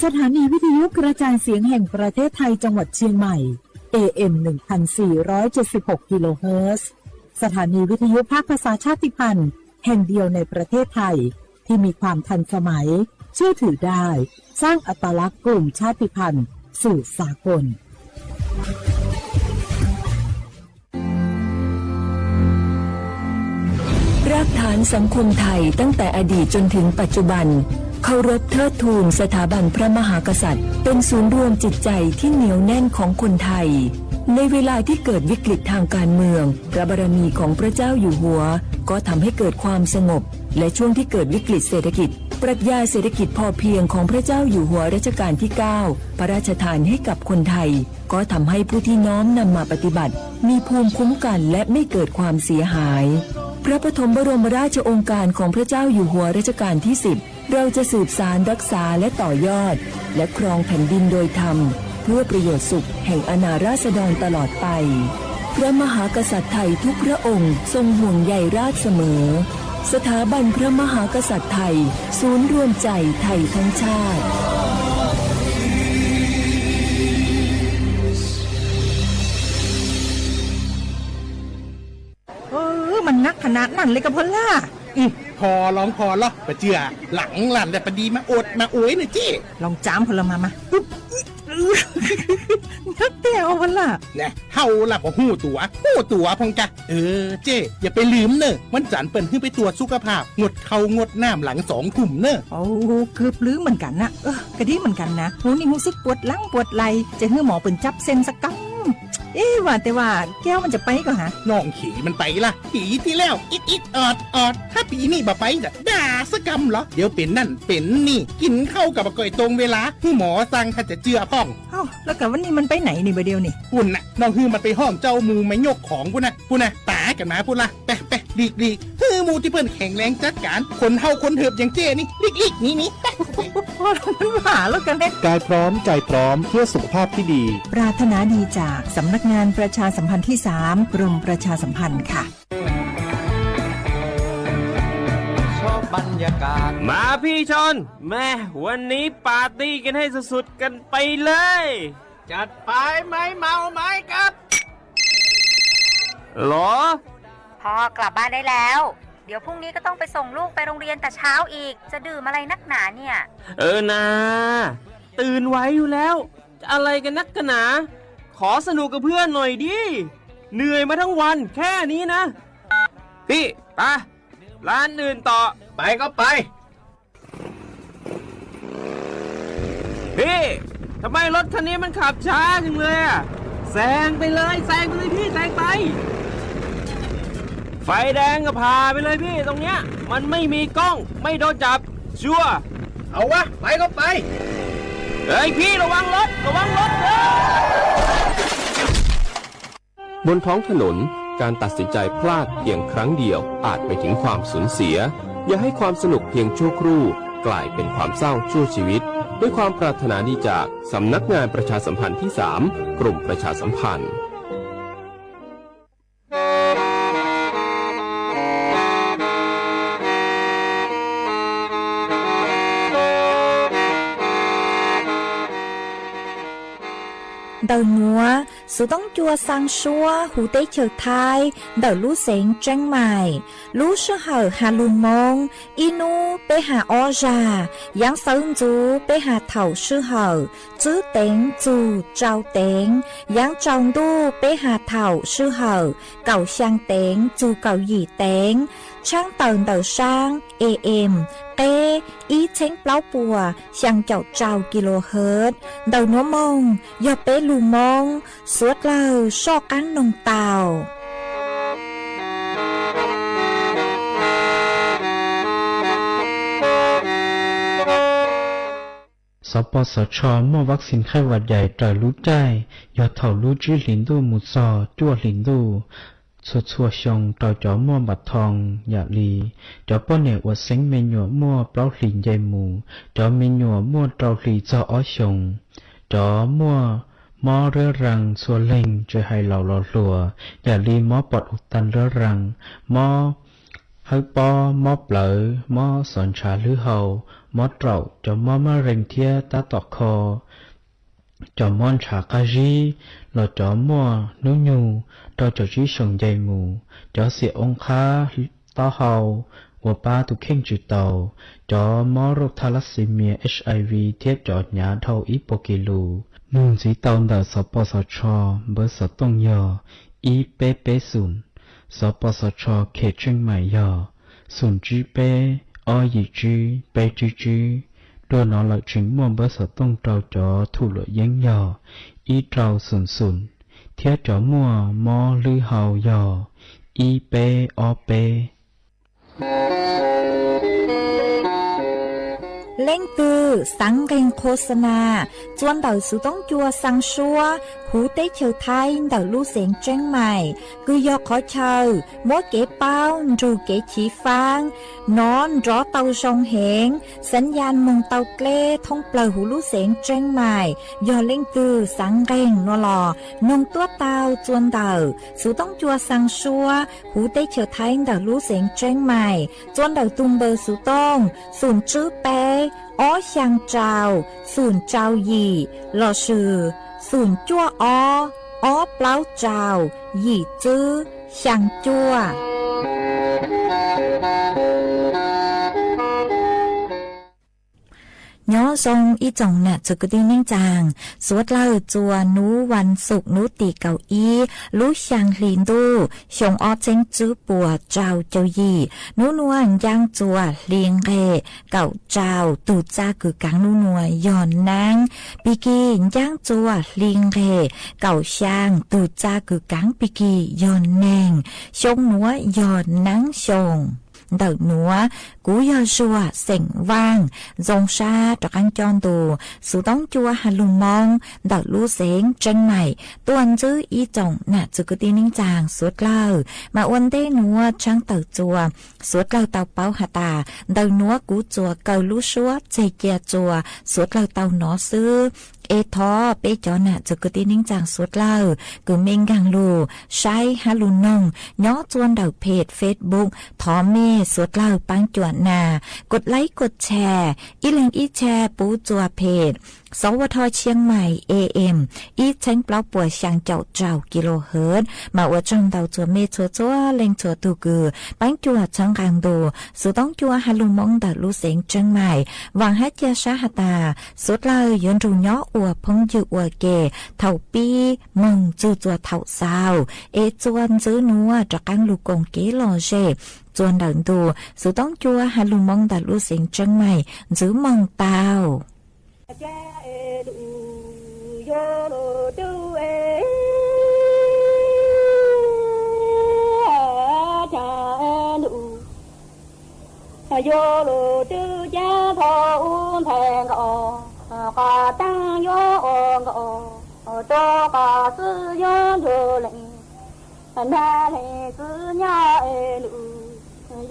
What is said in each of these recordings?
สถานีวิทยุกระจายเสียงแห่งประเทศไทยจังหวัดเชียงใหม่ เอ เอ็ม หนึ่งพันสี่ร้อยเจ็ดสิบหก กิโลเฮิรตซ์ สถานีวิทยุภาคภาษาชาติพันธุ์แห่งเดียวในประเทศไทย ที่มีความทันสมัย เชื่อถือได้ สร้างอัตลักษณ์กลุ่มชาติพันธุ์สู่สากล รากฐานสังคมไทยตั้งแต่อดีตจนถึงปัจจุบัน เคารพเทิดทูนสถาบันพระมหากษัตริย์ เป็นศูนย์รวมจิตใจที่เหนียวแน่นของคนไทย ในเวลาที่เกิดวิกฤตทางการเมือง พระบารมีของพระเจ้าอยู่หัว ก็ทำให้เกิดความสงบ และช่วงที่เกิดวิกฤตเศรษฐกิจ ปรัชญาเศรษฐกิจพอเพียงของพระเจ้าอยู่หัวรัชกาลที่เก้า พระราชทานให้กับคนไทย ก็ทำให้ผู้ที่น้อมนำมาปฏิบัติ มีภูมิคุ้มกันและไม่เกิดความเสียหาย พระปฐมบรมราชโองการของพระเจ้าอยู่หัวรัชกาลที่สิบ เราจะสืบสานรักษาและต่อยอด และครองแผ่นดินโดยธรรม เพื่อประโยชน์สุขแห่งอาณาราษฎรตลอดไป พระมหากษัตริย์ไทยทุกพระองค์ทรงห่วงใยราษฎรเสมอ สถาบันพระมหากษัตริย์ไทย ศูนย์รวมใจไทยทั้งชาติ เออ มันนักขนาดนั้นเลยกะพอลล่า อืม พอลองพอลอ ปะเจือ หลังหลั่นแต่ปะดีมาอวดมาอวยหน่อยเจ้ ลองจามพอลมามา อึ๊บ นักเต้าพอลล่า แน่ เฮาล่ะบ่ฮู้ตั๋ว ฮู้ตั๋วพองกะ เออ เจ้ อย่าไปลืมเนอะ วันจันทร์เปิ้นหื้อไปตรวจสุขภาพ งดข้าวงดน้ำหลังสองทุ่มเนอะ โอ้ เกือบลืมเหมือนกันนะ เออ กะดีเหมือนกันนะ หนูนี่รู้สึกปวดหลังปวดไหล่ จะหื้อหมอเปิ้นจับเส้นสักกำ เอ๊ะ ว่าแต่ว่าแก้วมันจะไปก่อหา น้องเขยมันไปละ ปีที่แล้ว อิดอิดออดออด ถ้าปีนี้บ่ไปจะด่าสักกำเหรอ เดี๋ยวเป็นนั่นเป็นนี่ กินข้าวกับบ่ก่อยตรงเวลา หื้อหมอสั่งถ้าจะเจือพ่อง เอ้า แล้วกะวันนี้มันไปไหนนี่บ่าเดียวนี่ ปุ้นน่ะ น้องหื้อมันไปห้องเจ้าหมู่มายกของปุ้นน่ะ ปุ้นน่ะ ต๋ากันมาปุ้นละ ไปไปหลีกหลีก หื้อหมู่ที่เปิ้นแข็งแรงจัดการ คนเฒ่าคนเถิบอย่างเจ้นี่ หลีกหลีกหนีหนี ไป พอแล้วมันหาแล้วกันเนี่ย กายพร้อมใจพร้อมเพื่อสุขภาพที่ดี ปรารถนาดีจากสำนักงานประชาสัมพันธ์ที่สาม กรมประชาสัมพันธ์ค่ะ มาพี่ชอน แม่ วันนี้ปาร์ตี้กันให้สุดๆกันไปเลย จัดไป ไม้เมาไม้ครับ หรอ พ่อกลับบ้านได้แล้ว เดี๋ยวพรุ่งนี้ก็ต้องไปส่งลูกไปโรงเรียนแต่เช้าอีก จะดื่มอะไรนักหนาเนี่ย เออนา ตื่นไหวอยู่แล้ว จะอะไรกันนักกันหนา ขอสนุกกับเพื่อนหน่อยดิ เหนื่อยมาทั้งวันแค่นี้นะ พี่ ไป ร้านอื่นต่อ ไปก็ไป พี่ ทำไมรถคันนี้มันขับช้าจังเลยอะ แซงไปเลย แซงไปเลยพี่ แซงไป ไฟแดงก็ผ่าไปเลยพี่ ตรงเนี้ย มันไม่มีกล้อง ไม่โดนจับ ชัวร์ เอาวะ ไปก็ไป เฮ้ยพี่ ระวังรถ ระวังรถ เฮ้ย บนท้องถนน การตัดสินใจพลาดเพียงครั้งเดียวอาจไปถึงความสูญเสีย อย่าให้ความสนุกเพียงชั่วครู่กลายเป็นความเศร้าชั่วชีวิต ด้วยความปรารถนาดีจากสำนักงานประชาสัมพันธ์ที่สาม กรมประชาสัมพันธ์ Ntawm nuav, xuv toob cua xaa suab huv teb chaws Thaib ntawm lub xeev Tseeb Maim. Lub sij hawm has lug Moob, ib nub peb has ob zag, yaav xawv ntxuv peb has thaum sij hawm tswb teev txug tsau teev, yaav tsau ntuj peb has thaum sij hawm kaum xyaa teev txug kaum yim teev. Tshaab tawm ntawm saab A M, qeb ib txheeb plaub puas xyaa caum rau kilohertz. Ntawm nuav moog yog peb lug Moob, suav dlawg soj qaab noog tau. Xov pos xov tsho muaj vaccine khaib vas dais raws lub caij yog thaum lub tsib hlis ntuj mus txog cuaj hlis ntuj txhua txhua xyoo rau cov muaj npam thoo. Yam li cov poj niam uas xeeb me nyuam muaj plaub hlis nce mus, cov me nyuam muaj rau hlis txog ob xyoos, cov muaj mob riab rees txhua leeg tsis hais laus los hluas, yam li mob pom u tas riab rees, mob hawb pob, mob plawv, mob xov ntshav hlwb hau, mob raum, cov mob mab rees thiab tab tom kho, cov mob ntshav qab zib, los cov muaj hnub nyoog rau caum tsib xyoos nce mus, cov xiam oob qhab taub hau uas pab tus kheej tsis taus, cov mob rauj thalassemia, HIV thiab cov hnyav dhau ib puas kis lus. Nug ntxiv tau ntawm xov pos xov tsho npawb xov tooj yog ib peb peb xoom, xov pos xov tsho khem Tseej Maim yog xoom tsib peb ob yim tsib peb tsib tsib. Dua no lawm tseem muaj npawb xov tooj rau cov thum luam yeeb yog ib rau xoom xoom, thiab cov muaj mob hlwb hau yog ib peb ob peb. Leej twg xaav nqeeg qhua xa nas txua ntawm xuv toob cua xaa suab huv teb chaws Thaib ntawm lub xeev Tseeb Maim, kws yog qhov chaw muab kev paub nrug kev chiv faab nov nrov tau zoo heev, xav yaj moog tau dleb thoob plawg huv lub xeev Tseeb Maim. Yog leej twg xaav nqeeg no los noog tuab tau txua ntawm xuv toob cua xaa suab huv teb chaws Thaib ntawm lub xeev Tseeb Maim, txua ntawm tug npawb xuv tooj xoom tsib peb ob xyaa rau xoom rau yim lossis xoom cuaj ob ob plaub rau yim tsib xyaa cuaj. Nyob zoo ib tsoom nam txwv kwv tij neej tsaa, suav dlawg txua nub vas xuv nub tim kaum ib lub xyaa hli ntuj xyoo ob txheeb tswb puas rau caum yim. Nub nuav ncaaj txua hli nqeg kaum rau, tug txaj kws kaav nub nuav yog naab. Pig kig ncaaj txua hli nqeg kaum xyaa, tug txaj kws kaav pig kig yog neeg. Xyoo nuav yog naab xyoo. Ntawm nuav kuv yog Zuag xeem Vaaj, zoo sab rov qaab coj ntu xuv toob cua has lug Moob ntawm lub xeev Tseeb Maim tuaj ntsib ib tsoom nam txwv kwv tij neej tsaa suav dlawg. Mas ua ntej nuav tshaab tawm txua suav dlawg tau paub has tas ntawm nuav kuv txua kaw lub suab txeg cia txua suav dlawg tau nov xwb. Es thov peb cov nam txwv kwv tij neej tsaa suav dlawg kws mej nkaag lug saib has lug noog nyob txua ntawm peg Facebook, thov mej suav dlawg paab cuam nas, kua like, kua share, ib leeg ib share pub txua peg Xov Ua Dho Tshiab Mais AM ib txheeb plaub puas xyaa caum rau kilohertz. Mas ua tsaug ntau txua mej txhua txhua leej txhua tug kws paab cuam txhawb nqaa ntu xuv toob cua has lug Moob ntawm lub xeev Tseeb Mais. Vaam hab ca sab has tas suav dlawg yuav nrug nyob ua phooj ywg ua ke thaum pib moog txug txua thaum xaus, es txua ntxiv nuav rov qaab lug koom kev lom zem txua ntawm ntu xuv toob cua has lug Moob ntawm lub xeev Tseeb Mais ntxiv moog tau. Yuav lug twb caab thaum ub nthe nkaus, qhov teeb yuav ua nkaus, tuab qhov xwb yuav nrug leej, nag leej xwb nyob es lug,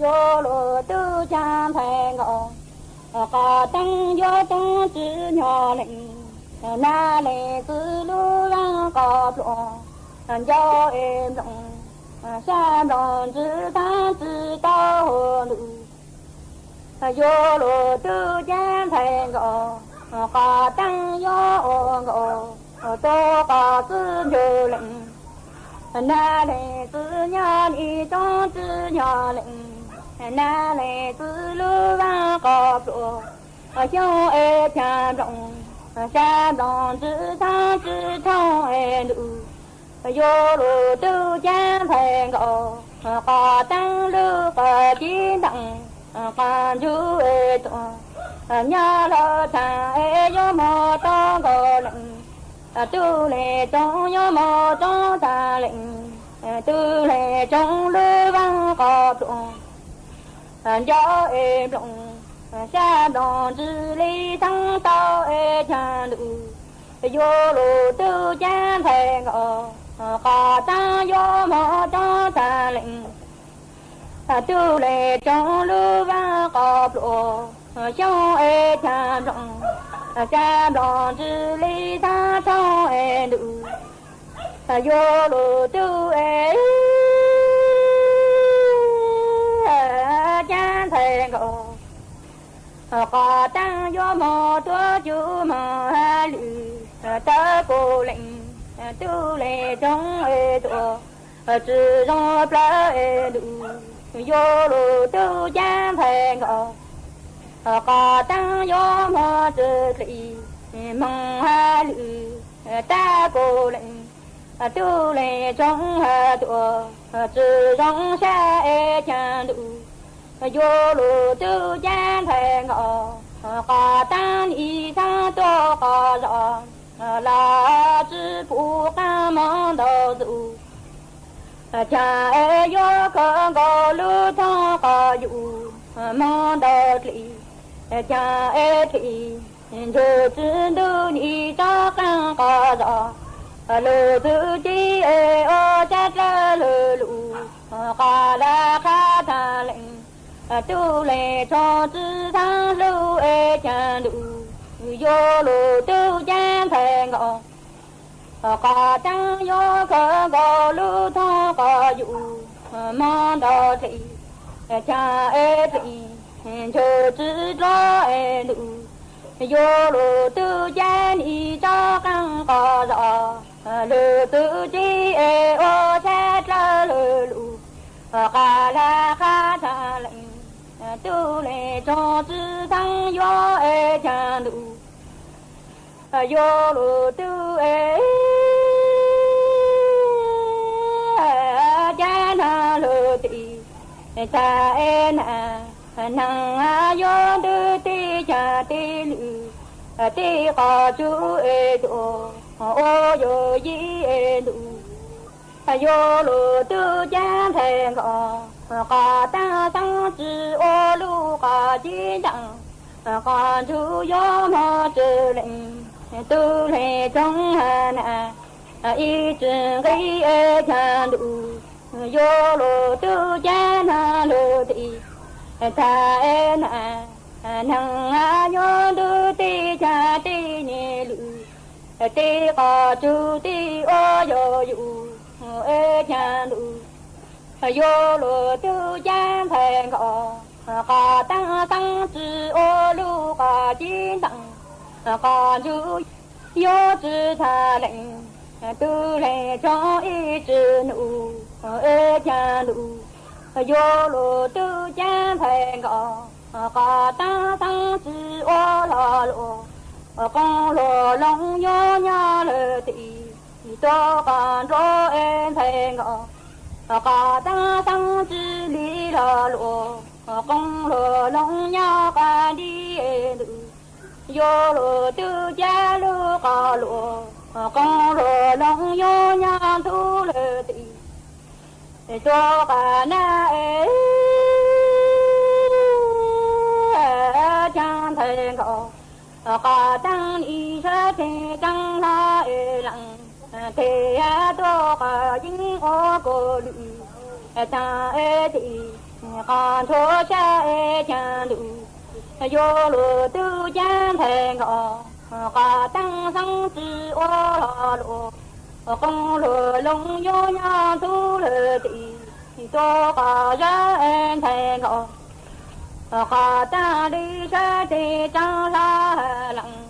yuav lug twb caab nthe nkaus, qhov teeb yuav coob tsi nyob leej, nag leej xwb lub vaaj qhov pluas, ncauj es nplooj, sab nplooj ntsis thaab tsi tau ntuj. Yuav lug twb caab nthe nkaus, qhov teeb yuav ua nkaus, tuab qhov xwb nrug leej, nag leej xwb nyob li coob tsi nyob leej, nag leej xwb lub vaaj qhov pluas, xyoob es chav nplooj, sab nplooj ntsis thaab tsi thaub es ntuj. Yuav lug twb caab nthe nkaus, qhov teeb lub qhov cib nteem, qhov ntsug es tuaj, nyob lug thaab es yuav moog tau nkaus leej, tug leej coob yuav moog coob tag leej, tug leej coob lub vaaj qhov pluas, ncauj es nplooj, sab nplooj ntsis li thaab tau es chav ntuj. Yuav lug twb caab nthe nkaus, qhov teeb yuav moog coob tag leej, tug leej coob lub vaaj qhov pluas, xyoob es chav nplooj, Caj nplooj ntsis li xab thoob es ntuj, yuav luag tug es caj ntxhais nkaus. Qos teeb yuav moog tuav cug moog lwm, tawv kuv leej tug leeg tsoov es tuaj, tsi zoo plawv es ntuj, yuav luag tug caj ntxhais nkaus. Qos teeb yuav moog tsi dlim moog lwm, tawv kuv leej tug leeg tsoov tuaj, tsi zoo sab es caj ntuj, yuav luag tug caj ntxhais nkaus. Qos teeb nim xaab tuaj qos zog, los tsi pum qaab moog ntau tus. Caag es yuav khaws nkaus lub thoob qos yus moog ntau dlim, caag es dlim ntsug tsi ntug nim tsob qaab qos zog. Lug txug cib es ua sab dlawg lug lug, qos lawv qha tag leej, tug leeg tsoov tsi xaav hlub es caj ntuj, yuav luag tug caj ntxhais nkaus. Qos teeb yuav khaws nkaus lub thoob qos yus moog ntau dlim, caag es dlim ntsug tsi dlua es ntuj, yuav luag tug caj nim tsob qaab qos zog. Lug txug cib es ua sab dlawg lug lug, qos lawv qha tag leej, tug leeg tsoov tsi xaav yuav es caj ntuj, yuav luag tug es caj nag lug tim, tag es nag, nag yuav ntug tib cag tib lwm, tib qos tsug es tuaj ua yog yim es ntuj, yuav luag tug caj ntxhais nkaus. Qos teeb xaav tsi ua lub qos cib ntaam, qos ntsug yuav moog tsi leej, tug leeg tsoov nag, ib tsi nqig es caj ntuj, yuav luag tug caj nag lug tim, tag es nag, nag yuav ntug tib cag tib nyeg lwm, tib qos tsug tib ua yog yus es caj ntuj, yuav luag tug caj ntxhais nkaus. Qos teeb xaav tsi ua lub qos cib ntaam, qos ntsug yuav tsi tag leej, tug leeg tsoov ib tsi num es caj ntuj, yuav luag tug caj ntxhais nkaus. Qos teeb xaav tsi ua lo lus, qoob luag loo yuav nyob lawm tim, tuav qos nruab es ntxhais nkaus. Qos teeb xaav tsi li lo lus, qoob luag loo nyob qos nti es ntuj, yuav luag tug caj lub qos lus, qoob luag loo yuav nyob ntxhub lawm tim, tuav qos nag es caj ntxhais nkaus. Qos teeb nim sab teg tsaab hla es leej, teg tuav qos yeeb ua kua lwm, taag es tim qos ntshuav sab es caj ntuj, yuav luag tug caj ntxhais nkaus. Qos teeb xaav tsi ua lo lus, qoob luag loo yuav nyob ntxhub lawm tim, tuav qos zab es ntxhais nkaus. Qos teeb lim sab teg tsaab hla leej,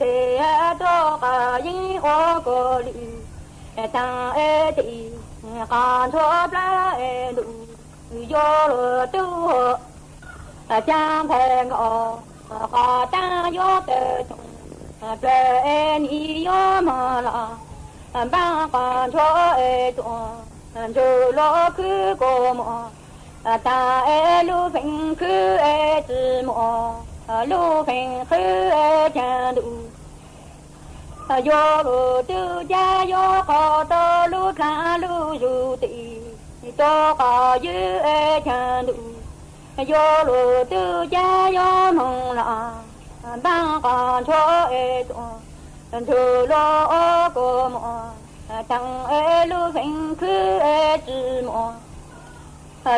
teg tuav qos yeeb ua kua lwm, taag es tim qos ntshuav plab es ntuj, yuav luag tug caj ntxhais nkaus. Qos teeb yuav tawg tsoom plawg es nim yuav moog los, npaab qos ntshuav es tuaj ntsug luag khwb kua muag, taag es lub feem khwb es tsi muaj, lub feem khwb es caj ntuj, yuav luag tug caj yuav qhov tau lub dlaag lub zug tim, tuav qos ywg es caj ntuj, yuav luag tug caj yuav moog los, npaab qos ntshuav es tuaj ntsug luag ua kua muag, taag es lub feem khwb es tsi muaj,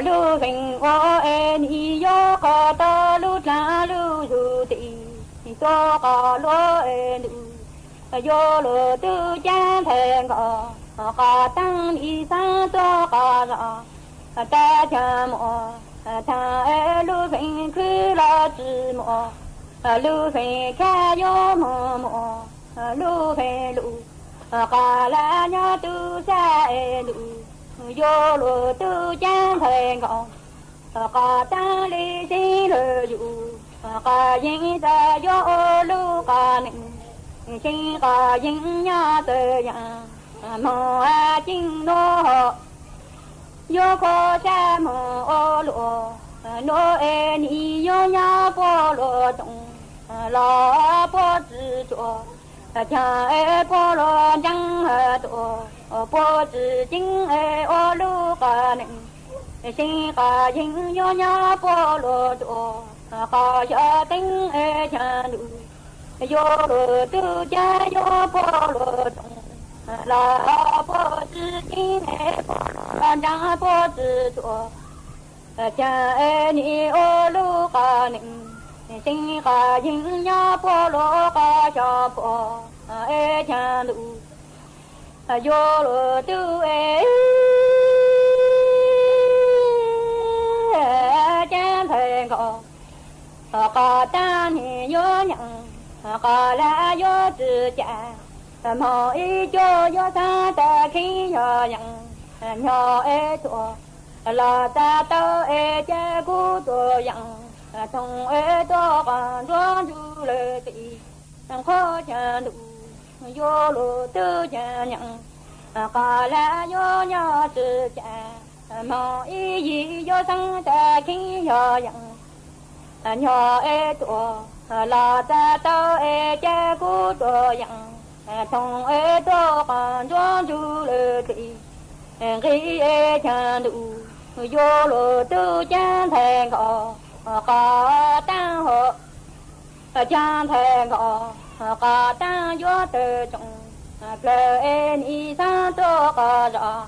lub feem ua es nim yuav qhov tau lub dlaag lub zug tim, tuaj qos luaj es ntuj, yuav luag tub ceev ntxhais nkaus, qos taab nim xeeb tuaj qos zos, tag chaw muaj, thaum lub feem khwv los tsis muaj, lub feem khab yuav moog muaj, lub feem lug, qos laj nyob tub sab es ntuj, yuav luag tub ceev ntxhais nkaus, qos taab li seeb lawm yus, qos yeej txawm yuav ua lub qos neeg, seeb qos yeej nyob txawv yaam, moog hab ceeb nuav hov, yuav kho sab moog ua luaj, nuav es nim yuav nyob puab luag toom, los puab tsi tuaj, caag es puab luag ntseeg tuaj, puab tsi ceeb es ua lub qos neeg, seeb qos yeej yuav nyob puab luag tuaj, qos xyov teeb es caag ntuj, yuav luag tub ceev yuav puab luag toom, los puab tsi ceeb es puab luag ntseeg puab tsi tuaj, caag es nim ua lub qos neeg, seeb qos yeej nyob puab luag qos xyov puab es caag ntuj, yuav luag tub es ceev ntxhais nkaus, qos taab nim yuav nyeem, qos laj yuav tsi cam, moog ib cuab yuav xaav tag kheev yog yeem, nyob es tuaj, los txav tau es ca kuv tuaj yeem, toog es tuaj qos ntsuab ntsug lawm txij, qhov caag ntuj, yuav luag tub ceev nyeem, qos laj yuav nyob tsi cam, moog ib yig yuav xaav tag kheev yog yeem, nyob es tuaj, los txav tau es ca kuv tuaj yeem, toog es tuaj qos ntsuab ntsug lawm txij, nqi es caag ntuj, yuav luag tub ceev ntxhais nkaus, qos taab hov, ceev ntxhais nkaus, qos taab yuav tawg tsoom, plawg es nim xaav tuaj qos zos,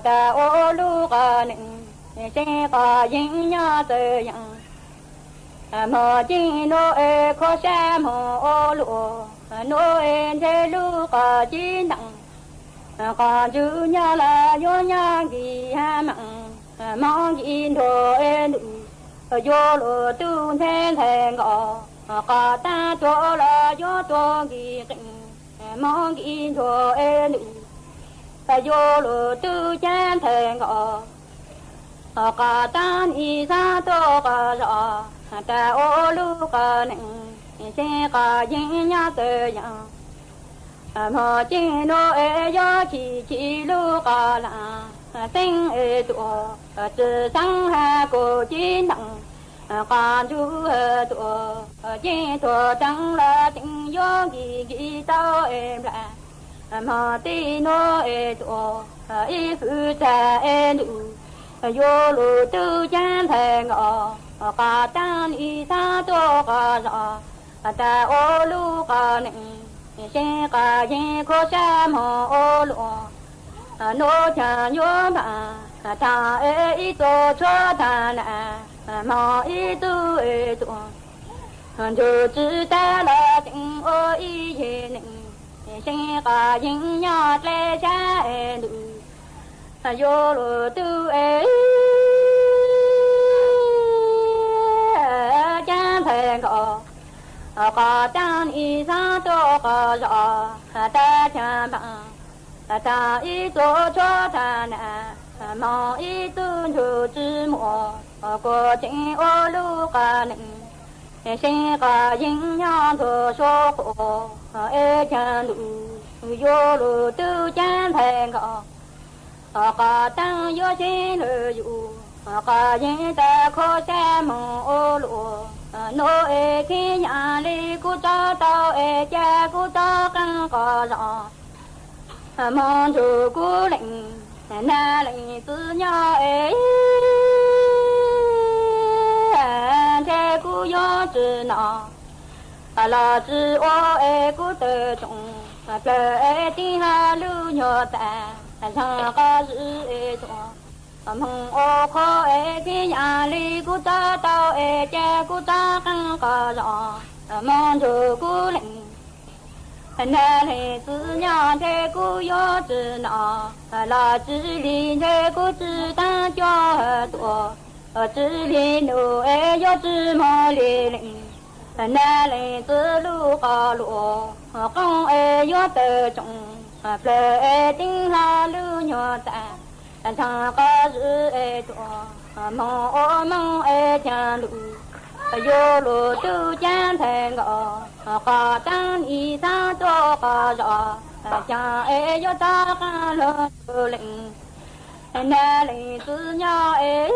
tag ua lub qos neeg, seeb qos yeej nyob txawv yaam, moog ceeb nuav es kho sab moog ua luaj, nuav es ntshe lub qos cib nteem, qos ntsug nyob los yuav nyob nkig hab meem, moog nkig nruag es ntuj, yuav luag tub ceev ntxhais nkaus, qos taab tuag los yuav tuag nkig qees, moog nkig nruag es ntuj, yuav luag tub ceev ntxhais nkaus, qos taab nim xaav tuaj qos zos, tag ua lub qos neeg, seeb qos yeej nyob txawv yaam, moog ceeb nuav es yuav chim chim lub qos laj, teeb es tuaj, tsi xaav hab kuv cib nteem, qos ntsug tuaj, ceeb tuag teeb los teeb yuav nkig nkig tau es nplam, moog tib nuav es tuaj, ib fwm tag es ntuj, yuav luag tub ceev ntxhais nkaus, qos taab nim xaav tuaj qos zos, tag ua lub qos neeg, seeb qos yeej kho sab moog ua luaj, nuav caag yuav npaam, taag es ib txuas tshuab taag na, moog ib txuas es tuaj, ntsug tsi tag los teeb ua ib yig neeg, seeb qos yeej nyob dleb sab es ntuj, yuav luag tub es ceev ntxhais nkaus, qos taab nim xaav tuaj qos zos, tag caag npaam, taag ib txuas tshuab taag na, moog ib txuas ntsug tsi muaj, kuv ceeb ua lub qos neeg, seeb qos yeej nyob ntuag suav quas, es caag ntuj, yuav luag tub ceev ntxhais nkaus, qos taab yuav seeb lawm yus, qos yeej tag kho sab moog ua luaj, nuav es khib yaam li kuv txhob tau es ca kuv txhob qeeb qos zos, moog nrug kuv leej nag leej txwv nyob es ntshe kuv yuav tsi noj los tsi ua es kuv tawg tsoom plawg es tib hab lub nyuag txaj, zag qos zws es tuaj, moog ua qhov es khib yaam li kuv txhob tau es ca kuv txhob qeeb qos zos, Hmoob ntsug kuv leej, nab leej txwv nyob ntshe kuv yuav tsis noj, los tsis li ntshe kuv tsis taab cua tuaj, tsis li nub es yuav tsis moog li leej. Nab leej txwv lub qhov luam qoob es yuav tawg tsoo, plawg es teeb hlo lub nyuag txaj, ntshaag qhov zwm es tuaj, moog ua moog es caag lug, yuav lug tub caab ntxhais nkaus, qhov taab ib xaav tuaj qhov zos, caag es yuav rov qaab lug ntsug leej. Nab leej txwv nyob es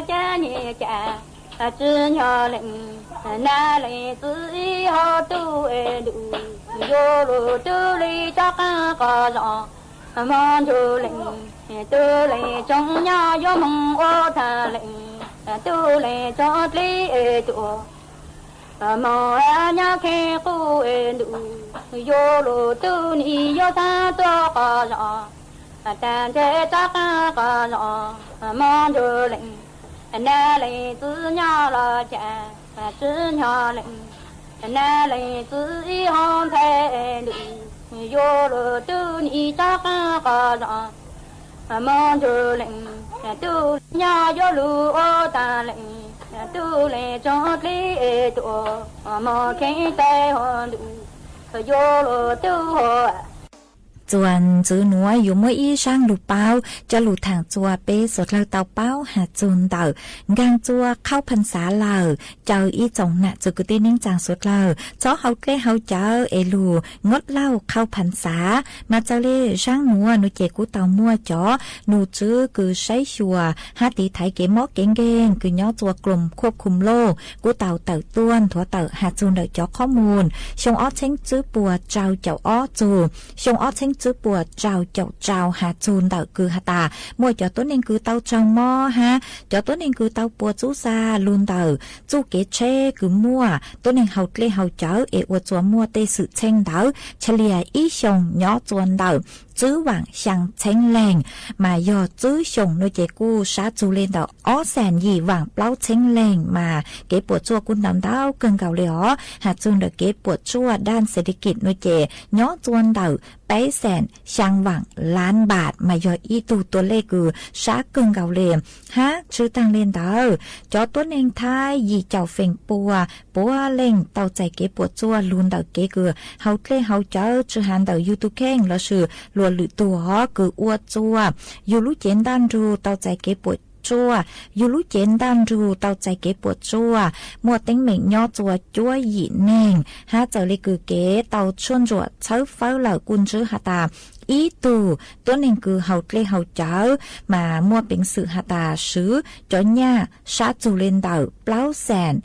caab nyem cas tsi nyob leej, nab leej txwv ib hom tub es ntuj, yuav lug tub leej rov qaab qhov zos, moog ntsug leej, tub leej tsoom nyob yuav moog ua taag leej, tub leej tsoom dleb es tuaj, moog nyob kheev qub es ntuj, yuav lug tub nim yuav xaav tuaj qhov zos, taag ntshe rov qaab qhov zos, moog ntsug leej. Nab leej txwv nyob los cas tsi nyob leej, nab leej txwv ib hom ntxhais ntuj, yuav lug tub nim rov qaab qhov zos, moog ntsug leej, tub nyob yuav lug ua taag leej, tub leej tsoom dleb es tuaj, moog kheev tais hom ntuj, yuav lug tub hom. Txuas ntxiv nuav yuav muab ib zaab lug paub coj lug thaam txua peb suav dlawg tau paub has txug ntawm nkaag txua qhauv phav xav lawm. Caw ib tsoom nam txwv kwv tij neej tsaa suav dlawg txhob hau dlej hau cawv es lug nyob lauj qhauv phav xav. Mas txawm le zaab nuav nuav ces kuj tau muaj cov num tswv kws saib xyuas hab tiv thaiv kev mob kev nkeeg kws nyob txua kloom khuab khum loj kuj tau tawm tuaj nthuav tawm has txug ntawm cov qhob mus xyoo ob txheeb tswb puas rau caum ob txug xyoo ob txheeb tswb puas rau caum rau has txug ntawm kws has tas muaj cov tuab neeg kws tau raug mob hab cov tuab neeg kws tau puas txub xav lug ntawm txuj kev tsheb kws muaj tuab neeg hau dlej hau cawv es ua txua muaj tej xwm txheej ntawd tshaj li ib xyoos nyob txua ntawm tswb vaam xyaa txheeb leeg, mas yog tswb xyoos nuav ces kuj sab txug le ntawm ob xees yim vaam plaub txheeb leeg, mas kev puas tsuaj kuj ntau ntau kawg nkaus le os. Has txug ntawm kev puas tsuaj daj xes di kim nuav ces nyob txua ntawm peb xees xyaa vaam lab npaas, mas yog ib tug tua lej kws sab kawg nkaus le. Hab tshwj taag le ntawd, cov tuab neeg Thaib yim caum feem pua puav leej tau txais kev puas tsuaj lug ntawm kev kws hau dlej hau cawv tsi has ntawm yug tug kheej lossis luas lwm tug hov kws ua txua yug lub cev ntaj nrug tau txais kev puas tsuaj. Yug lub cev ntaj nrug tau txais kev puas tsuaj muaj teeb meem nyob txua cuab yim neeg, hab txawm le kws kev tau tshuaj ntsuam txhawb fawb lawm kuj ntswb has tas ib tug tuab neeg kws hau dlej hau cawv, mas muaj peev xwm has tas swv cov nyaj sab txug le ntawm plaub xees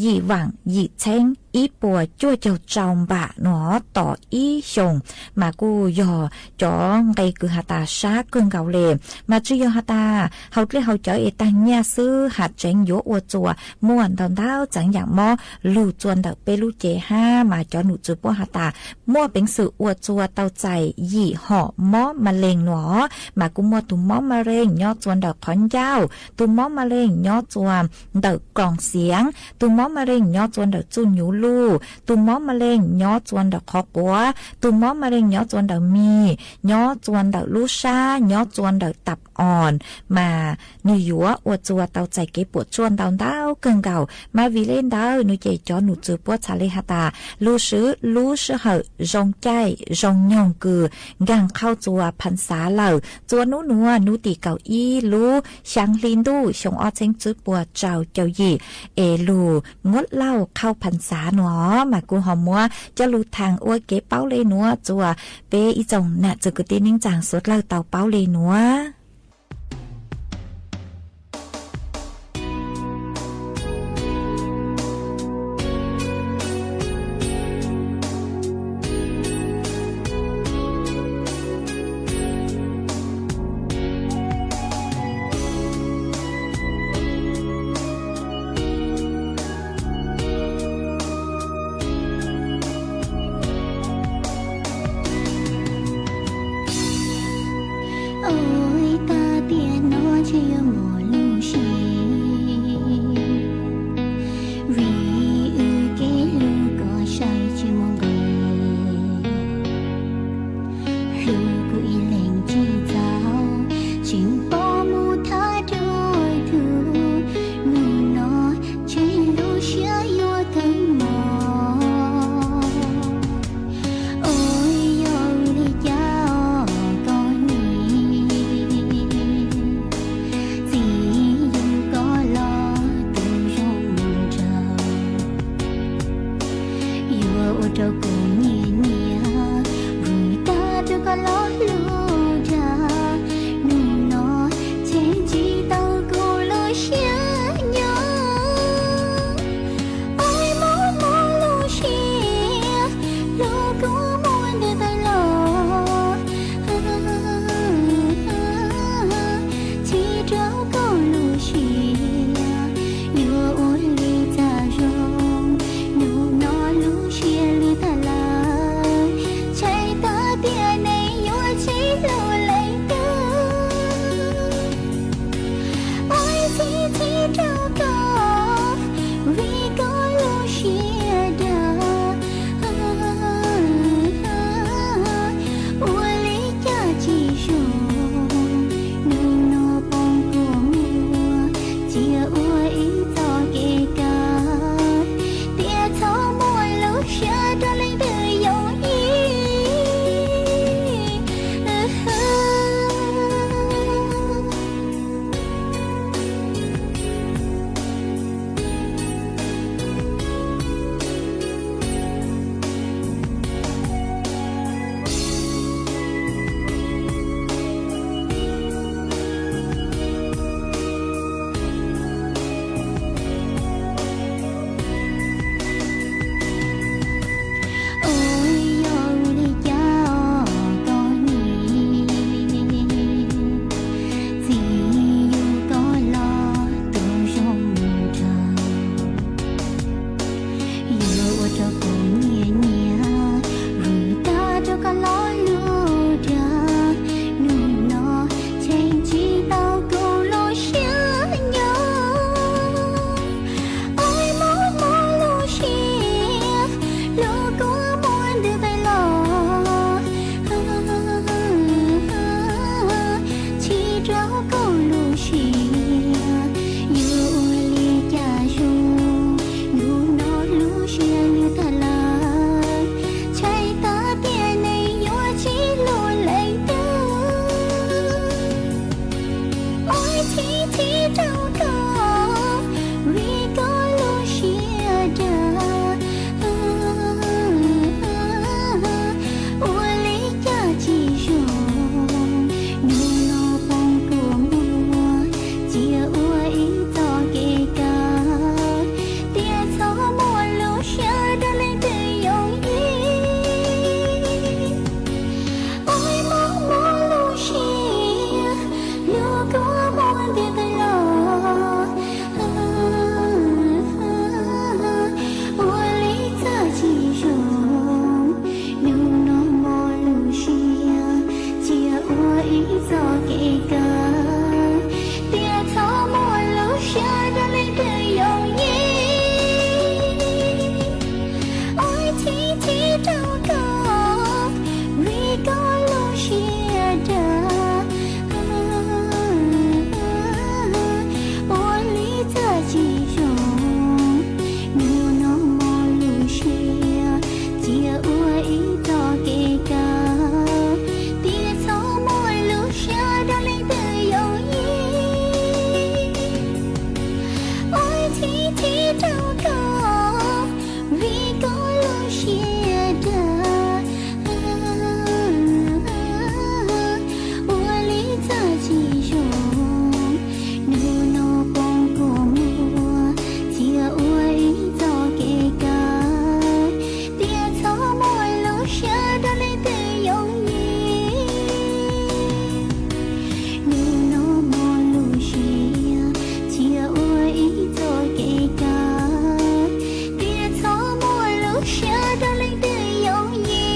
yim vaam yim txheeb ib puas cuaj caug rau npaam nuav tom ib xyoos, mas kuj yog cov nqe kws has tas sab kawg nkaus le. Mas tsi yog has tas hau dlej hau cawv es taag nyaj xwb, has tseev yuav ua txua muaj ntau ntau txeev yaam mob lug txua ntawm peb lub cev hab, mas cov num tswv puab has tas muaj peev xwm ua txua tau txais yim hom mob ma lees nuav, mas kuj muaj tug mob ma lees nyob txua ntawm qhov ncauj, tug mob ma lees nyob txua ntawm koom xiav, tug mob ma lees nyob txua ntawm txuj nyuv luj, tug mob ma lees nyob txua ntawm qhov quav, tug mob ma lees nyob txua ntawm mis, nyob txua ntawm lub sab, nyob txua ntawm tap oos, mas nwg yuav ua txua tau txais kev puas tsuaj ntau ntau kawg nkaus. Mas vim le ntawd nuav ces cov num tswv puab txhad le has tas lug swv lub sij hawm zoo caij zoo nyoog kws nkaag qhauj txua phav xav lawm, txua nub nuav nub tim kaum ib lub xyaa hli ntuj xyoo ob txheeb tswb puas rau caum yim es lug nyob lauj qhauj phav xav nuav, mas kuj ho muab coj lug thaam ua kev paub le nuav txua peb ib tsoom nam txwv kwv tij neej tsaa suav dlawg tau paub le nuav. Rau koj lub siab yuav ua li cas zoo, hnub no lub siab lwj tag lawm, ntshai tas tias nws yuav tsis hlub leej twg. Ua thib thib rau koj, vim koj lub siab dawb, ua li cas tsis zoo, hnub no poob kua muag, cia ua ib txoj kev kawg, tias txhob muaj lub siab rau leej twg yooj yim. Ua mob mob lub siab, hlub kua muag ntiag tag los, ua li cas tsis zoo, hnub no mob lub siab, cia ua ib txoj kev kawg, tias txhob muaj lub siab rau leej twg yooj yim. Ua thib thib rau koj, vim koj lub siab dawb, ua li cas tsis zoo, hnub no mob lub siab, cia ua ib txoj kev kawg, tias txhob muaj lub siab rau leej twg yooj yim. Ua thib thib rau koj, vim koj lub siab dawb, ua li cas tsis zoo, hnub no poob kua muag, cia ua ib txoj kev kawg, tias txhob muaj lub siab rau leej twg yooj yim. Hnub no mob lub siab, cia ua ib txoj kev kawg, tias txhob muaj lub siab rau leej twg yooj yim.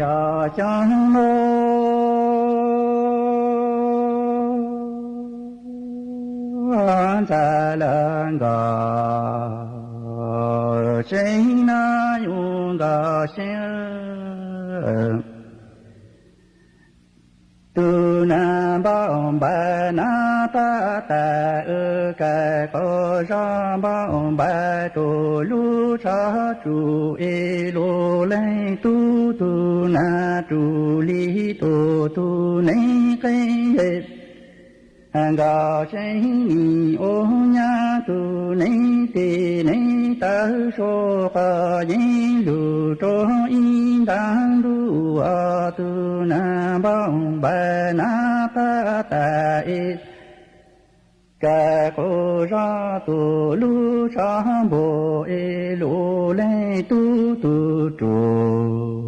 Yog xyoo no ntxhais lawv nkawd tsev neeg yuav nkawd siab, tus neeg npauj npaim neeg pab tas, kaw qaug zog npauj npais rau lub tshav tsuj es lub leej tub tug nas rus li tug tug neeb qeeb, nkawd seeb nim ua nyab tug neeb tes neeb taw sua qhov yeeb lug rua ib ntaag ntuj, tug nas npauj npais nas pab tas es kaw qaug zog tug lub tshav npua es lub leej tub tug rus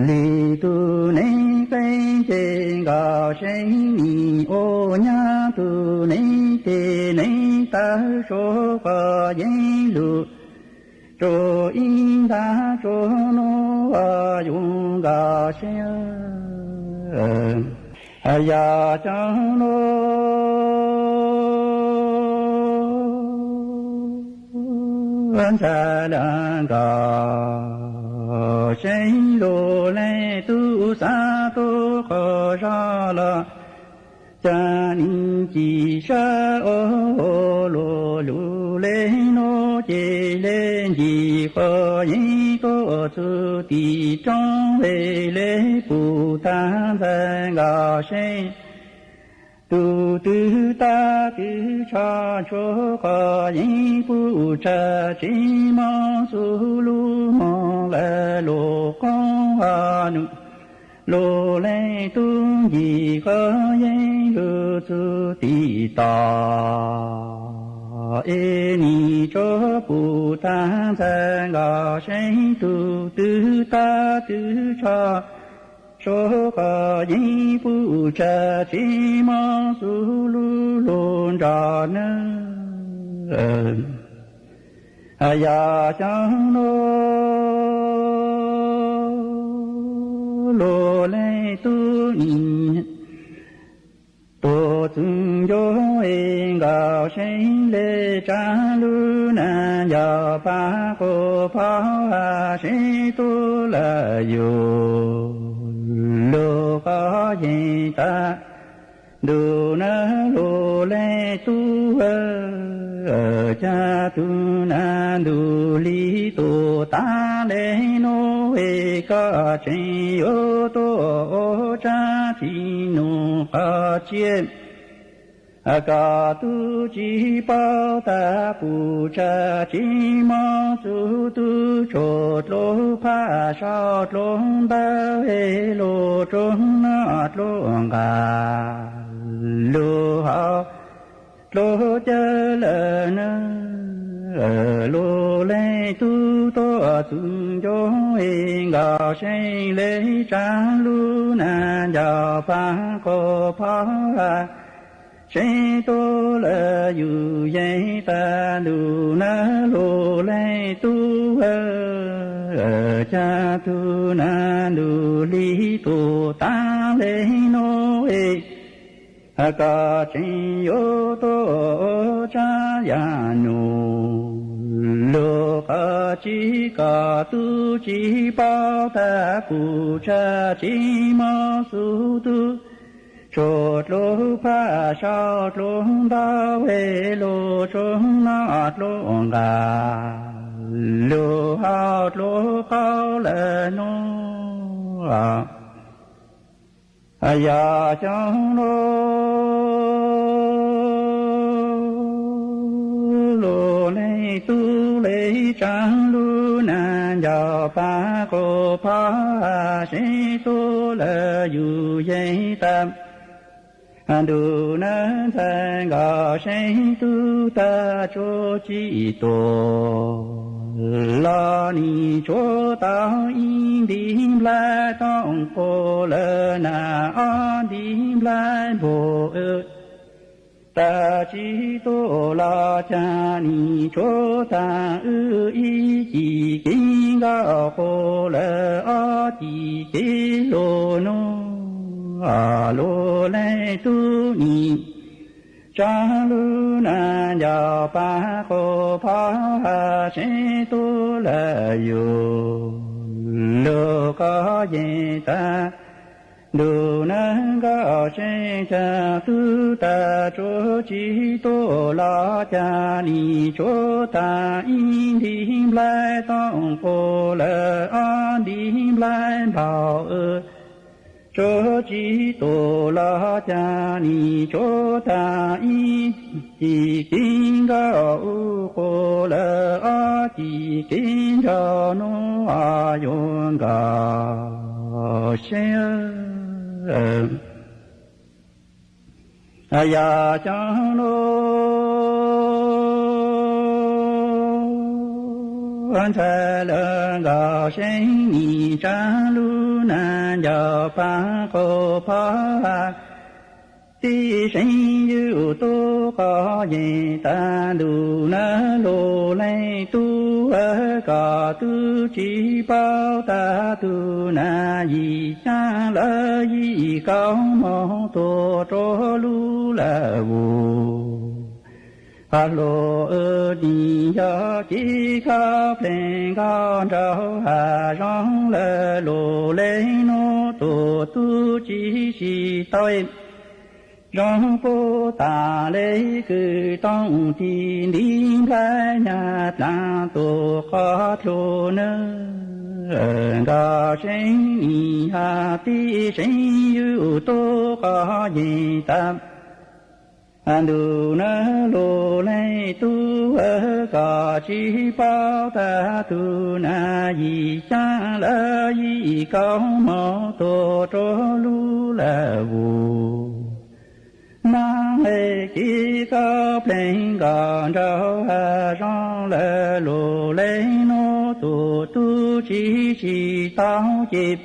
li tug neeb qeeb, ces nkawd seeb nim ua nyab tug neeb tes neeb taw sua qhov yeeb lug rua ib ntaag tsuag nuav, yug nkawd seeb yog xyoo nuav ntxhais lawm nkawd seeb lug leej tub xaav tuav qaug zog los ca nim ci sab ua lug lug le nuav, ces le ncig qhov yeeb tuaj txug tim roob, le pum tag ntxhais nkawd seeb tug twg tag twg tsho, tshuav qhov yeeb pum tsag tsev mob xub lub moog lawm lug qoob num lug leej tub ncig qhov yeeb lug txug tim tod, es nim tshuav pum tag ntxhais nkawd seeb tug twg tag twg tsho, tshuav qhov yeeb pum tsag tsev mob xub lub lug nrog nawb. Yog xyoo nuav lug leej tub nim tuaj txug ncua es nkawd seeb le tsav lub nas ncaws pab quas phab has seeb tuaj lawm yug lug qhov yeeb tag ntuj nawb lug leej tub, ca tug nas ntuj li tuaj tag le nuav es koj tseem yuav tuaj ua tsab tsi nug qhov tsiab, koj tub tsi paub tag pum tsag tsev mob xub tub tshuav dluag phaj saum dluag ntawv es lug rua noj dluag nqag lug haus dluag cawv lawm nawb. Lug leej tub tuaj txug ncua es nkawd seeb le tsav lub nas ncaws pab quas phab has seeb tuaj lawm yug yeej tag ntuj nawb lug leej tub, ca tug nas ntuj li tuaj tag le nuav es koj tseem yuav tuaj ua tsab yam nug lug qhov tsiab, koj tub tsi paub tag pum tsag tsev mob xub tub tshuav dluag phaj saum dluag ntawv es lug rua noj dluag nqag lug haus dluag qaub lawm nuav. Yog xyoo nuav lug leej tub le tsav lub nas ncaws pab quas phab has seeb tuaj lawm yug yeej tag ntuj nawb ntxhais nkawd seeb tub tag tsuas tsi tuaj los nim tshuav tau ib ntiv nplaig tooj quas lawm nas ob ntiv nplaig npua tag tsi tuaj los ca nim tshuav tag wb ib cim kev nkauj quas lawm ob cim kev luag nuav lug leej tub nim tsav lub nas ncaws pab quas phab has seeb tuaj lawm yug lug qhov yeeb tag ntuj nawb nkawd Seeb cas tub tas tsuav tsis tuaj los cas nim tsuav tas ib ntiv nplhaib tooj quas lawm ob ntiv nplhaib npaum. Tsuav tsis tuaj los cas nim tsuav tas ib cim kev nkauj u quas lawm ob cim kev nraug hnub yuav nkag seeb. Yog xyoo lub ntxhais lawv nkawd seeb nim tsa lub nas ncaws pab qaug pab ha. Tib seeb yus tub qhov yees tas ntuj na lus leej tub, kom tub tsis paub tas tug nas yim xyaa lawv yim kaum moos tuaj rau lub lawm vus. Hluas nim yog kev kho plees nkauj nraug hav zoov lawv lus leej hnub tuaj tub tsis tsis tau. Zoo puv tas le kwv tooj ti ntiv nplhaib nyaj dlaag tuaj qhov dlua na. Nkawd seeb nim has tib seeb yus tub qhov yees tas ntuj na lus leej tub, kom tsis paub tas tug nas yim xyaa lawv yim kaum moos tuaj rau lub lawm vus. Nag le kev kho plees nkauj nraug hav zoov lawv lus leej hnub tuaj tub tsis tsis tau ces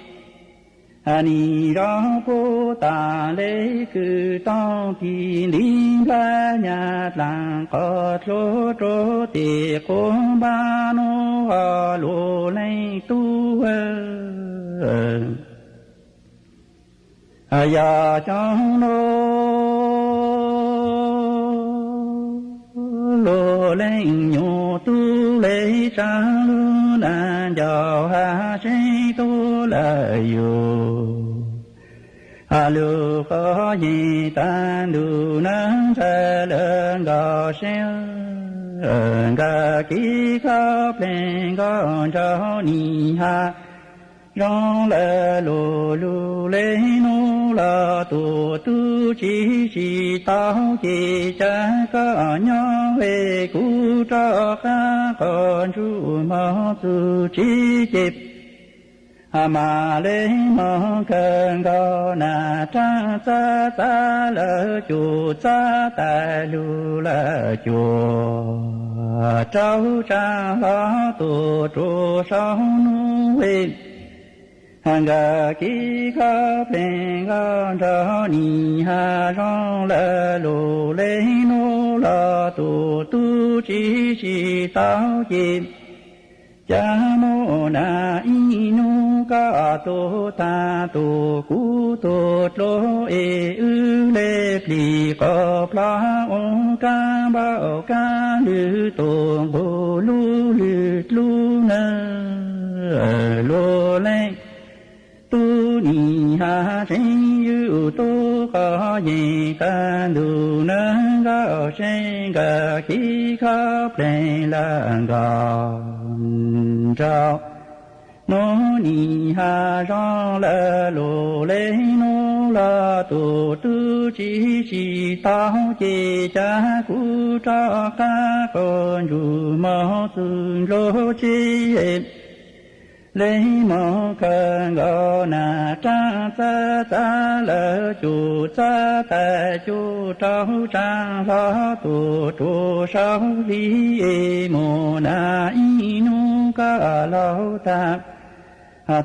nim zoo puv tas le kwv tooj ti ntiv nplhaib nyaj dlaag qhov dlua rau tej quas npab nub ho lus leej tub. Yog xyoo lub lus leej nyuam tub le tsa lub nas ncaws hav seeb tub lawm yus. Lus qhov yees tas ntuj na ntxhais lawv nkawd seeb, nkawd kev kho plees nkauj nraug nim has zoo lawv lus lus leej hnub los tuaj tub tsis tsis tau ces cas koj nyob es kuv rov qab qhov ntsuj moog txug tsev ces mas le moog kawg nkaus nas rab txab txab lawv cuam txab tais lug lawm cuam rau tsaa hlo tuaj rua saum nub es. Nkawd kev kho plees nkauj nraug nim has zoo lawv lus leej hnub los tuaj tub tsis tsis tau ces cas mus nas ib hnub koj tuaj tag tuaj kuv tuaj dluab es wb le plig qos plog ua kab npauj kab lwg tuaj nqug lub lwg dlub na. Lus leej tub nim has seeb yus tub qhov yees tas ntuj na nkauj seeb nkawd kev kho plees lawm nkawd nraug. Nub nim has zoo lawv lus leej hnub los tuaj tub tsis tsis tau ces cas kuv rov qab qhov ntsuj moog txug ntsug tsev le moog kawg nkaus nas rab txab txab lawv cuam txab tais cuam rau tsaa hlo tuaj rua saum hli es mus nas ib hnub koj laug tag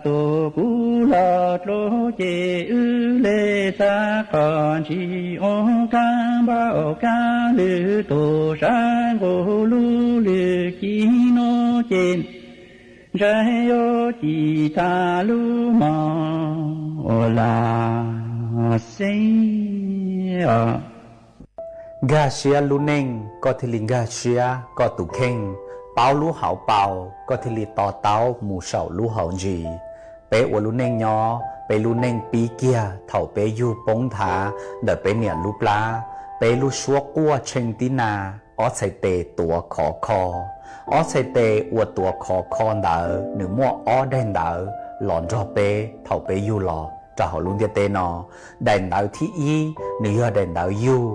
tuaj kuv los dluab ces wb le txav qhov ntsis ua kab npauj kab lwg tuaj sab nqug lub lwg ci nub ces ntshai yuav ci tag lub moog ua lam xeb. Nkag siab lub neej koj thiaj li nkag siab koj tus kheej, paub lub hauv paus koj thiaj li to taub mus saum lub hauv ntsis. Peb ua lub neej nyob, peb lub neej pib kiag thaum peb yug poob nthav ntawm peb niam lub plab, peb lub suab quaj tshee tib na, ob txhais tes tuav khov kho. Ob txhais tes uas tuav khov kho ntawd nws muaj ob daim ntawv los nrog peb thaum peb yug los rau hauv lub ntiaj teb no. Daim ntawv thib ib nws yog daim ntawv yug.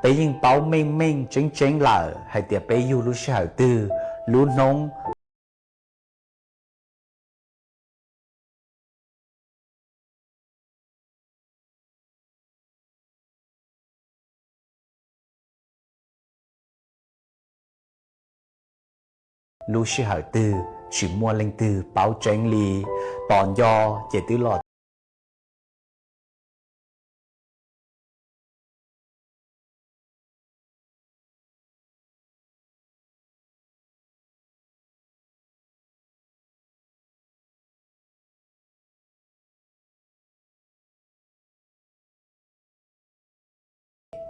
Peb yeej paub meej meej tseeb tseeb lawm hais tias peb yug lub sij hawm twg, lub hnub lub sij hawm twg tsis muaj leej twg paub tseeb li. Tos nco ces twb los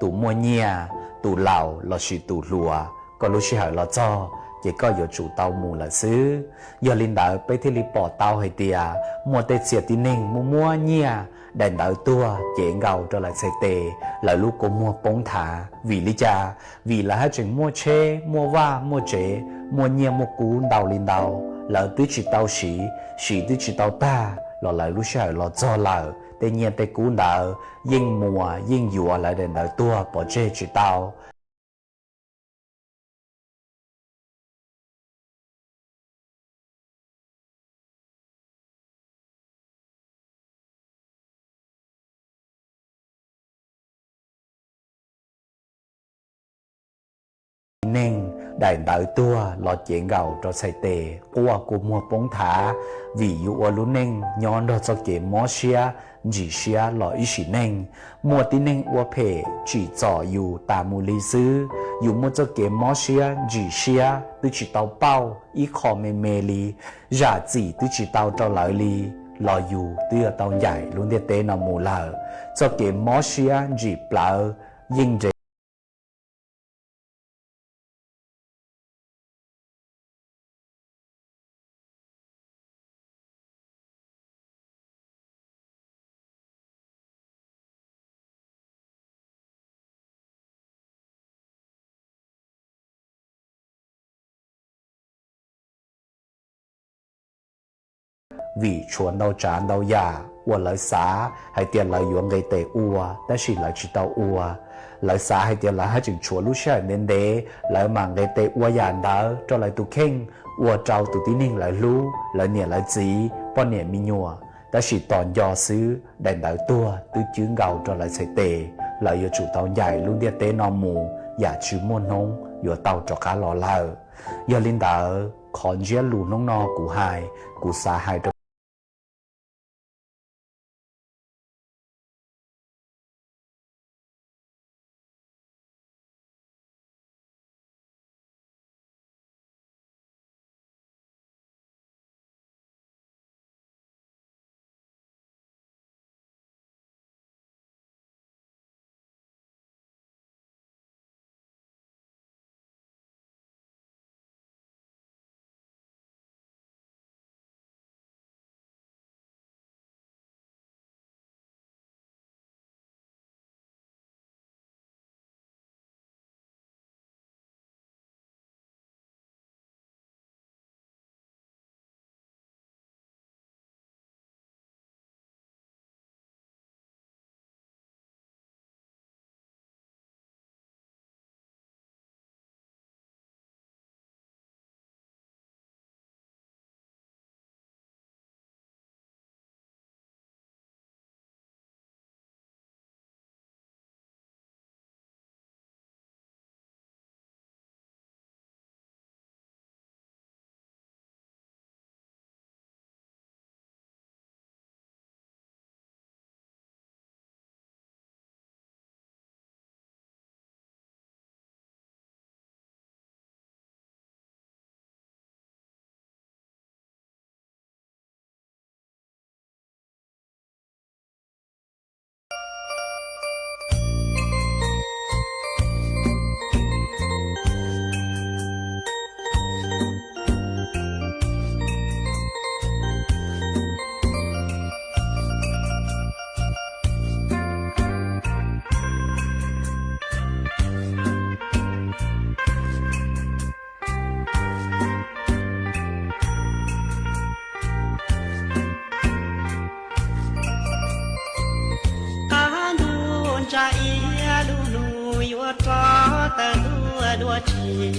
tus muaj nyiaj, tus laus lossis tus hluas, koj lub sij hawm los txog ces koj yuav tsum tau mus lawm xwb. Yog li ntawd peb thiaj li pom tau hais tias muaj tej txhia tib neeg muaj muaj nyiaj, daim ntawv tuag cev nkaus rau lawv txhais tes, lawv lub kua muag poob nthav. Vim li cas? Vim lawv haj tseem muaj tsheb, muaj vaj, muaj tsev, muaj nyiaj muaj kub ntau li ntau, lawv twb tsis tau siv, siv twb tsis tau tag los lawv lub sij hawm los txog lawm, tej nyiaj tej kub ntawd yeej muas yeej yuav lawv daim ntawv tuag pov tseg tsis tau. Neeg, daim ntawv tuag los cev nkaus rau txhais tes, quaj kua muag poob nthav, vim yus ua lub neej nyob nrog txoj kev mob siab ntsim siab los ib sim neej. Muaj tib neeg ua phem tsim txom yus tas mus li xwb, yus muaj txoj kev mob siab ntsim siab twb tsis tau pauj ib qho me me li, zam txim twb tsis tau rau lawv li, los yus twb yuav tau ncaim lub ntiaj teb no mus lawm. Txoj kev mob siab ntsim plawv yeej nres vim tshuav ntau tsav ntau yam uas lawv xav hais tias lawv yuav nqis tes ua tab sis lawv tsis tau ua. Lawv xav hais tias lawv haj tseem tshuav lub sij hawm ntev ntev, lawv mam nqis tes ua yam ntawd rau lawv tus kheej, ua rau tus tib neeg lawv hlub, lawv niam lawv txiv, poj niam me nyuam. Tab sis tos nco xwb, daim ntawv tuag twb cwb nkaus rau lawv txhais tes, lawv yuav tsum tau ncaim lub ntiaj teb no mus, yam tsis muaj hnub yuav tau rov qab los lawm. Yog li ntawd, qhov ntsiab lus hnub no kuv hais, kuv xav hais rau tawg ntuj dua tseg.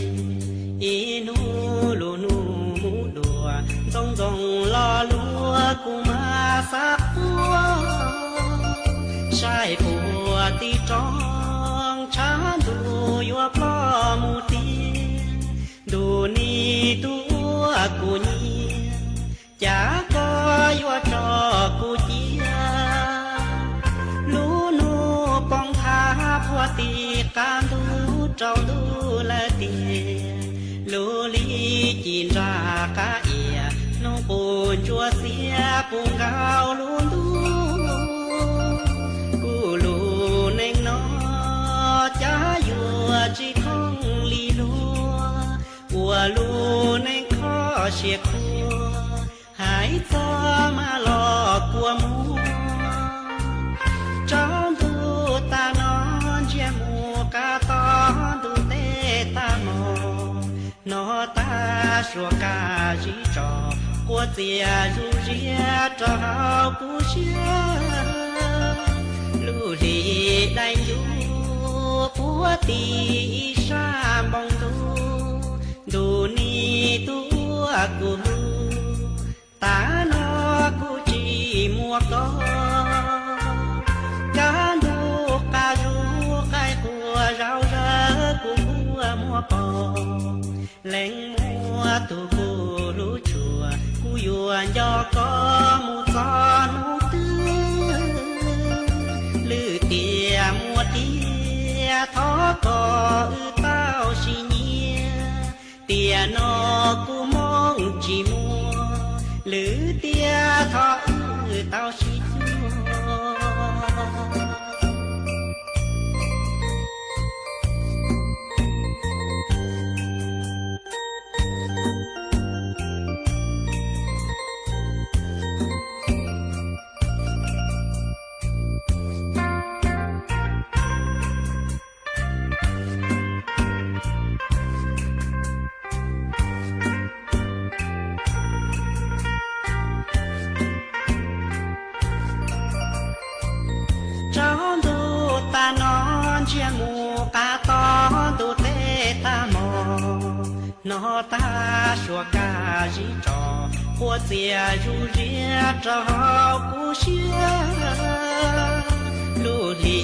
Ib hnub lub hnub mus dua, ntxoov ntxoo lo lus kuv mas xav quaj. Saib puag tim roob tshav ntuj yuav ploj mus tiag. Ntuj nim tus uas kuv nyiam, cas koj yuav tso kuv cia. Lub hnub poob nthav puag tim qab ntuj rau ntuj lawm tiag. Lub hli ci nra qab iav, hnub qub ntsuab xiab puv nkaus lub ntuj. Kuv lub neej no cas yuav tsis khoom li luag, ua lub neej kho siab qhuav, hais txog mas los kua muag. Tsaus ntuj tag no ntsiag mus qab tog ntuj teb tag hmo, no tag suas qab zib tso, quaj txias zuj ziab rau hauv kuv siab. Lub hli dai ncuv puag tim ib sab npoo ntuj, ntuj nim tus uas kuv hlub, tag no kuv tsis muaj koj. Kaj ntug qab zub qaib qua zau zawv kuv kua muag poob. Leej muaj tus kuv hlub tshua, kuv yuav nco koj mus txog hnub twg. Lwm tiam muaj tiag thov kom wb tau sib nyiag, tiam no kuv hmoov tsis muaj, lwm tiam thov wb tau sib cuag. Tsaus ntuj tag no ntsiag mus qab tog ntuj teb tag hmo, no tag suas kaj zib tso, quaj txias zuj ziab rau hauv kuv siab. Lub hli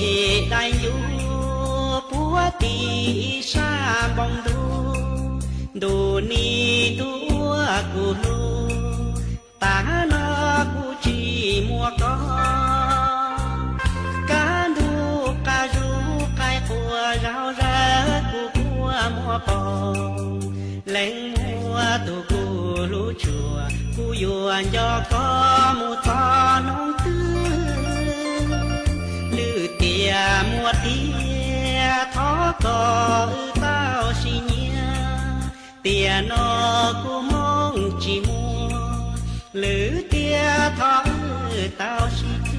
dai ncuv puag tim ib sab npoo ntuj, ntuj nim tus uas kuv hlub, tag no kuv tsis muaj koj. Kaj ntug qab zub qaib qua zau zawv kuv kua muag poob. Leej muaj tus kuv hlub tshua, kuv yuav nco koj mus txog hnub twg. Lwm tiam muaj tiag thov kom wb tau sib nyiag, tiam no kuv hmoov tsis muaj, lwm tiam thov wb tau sib cuag.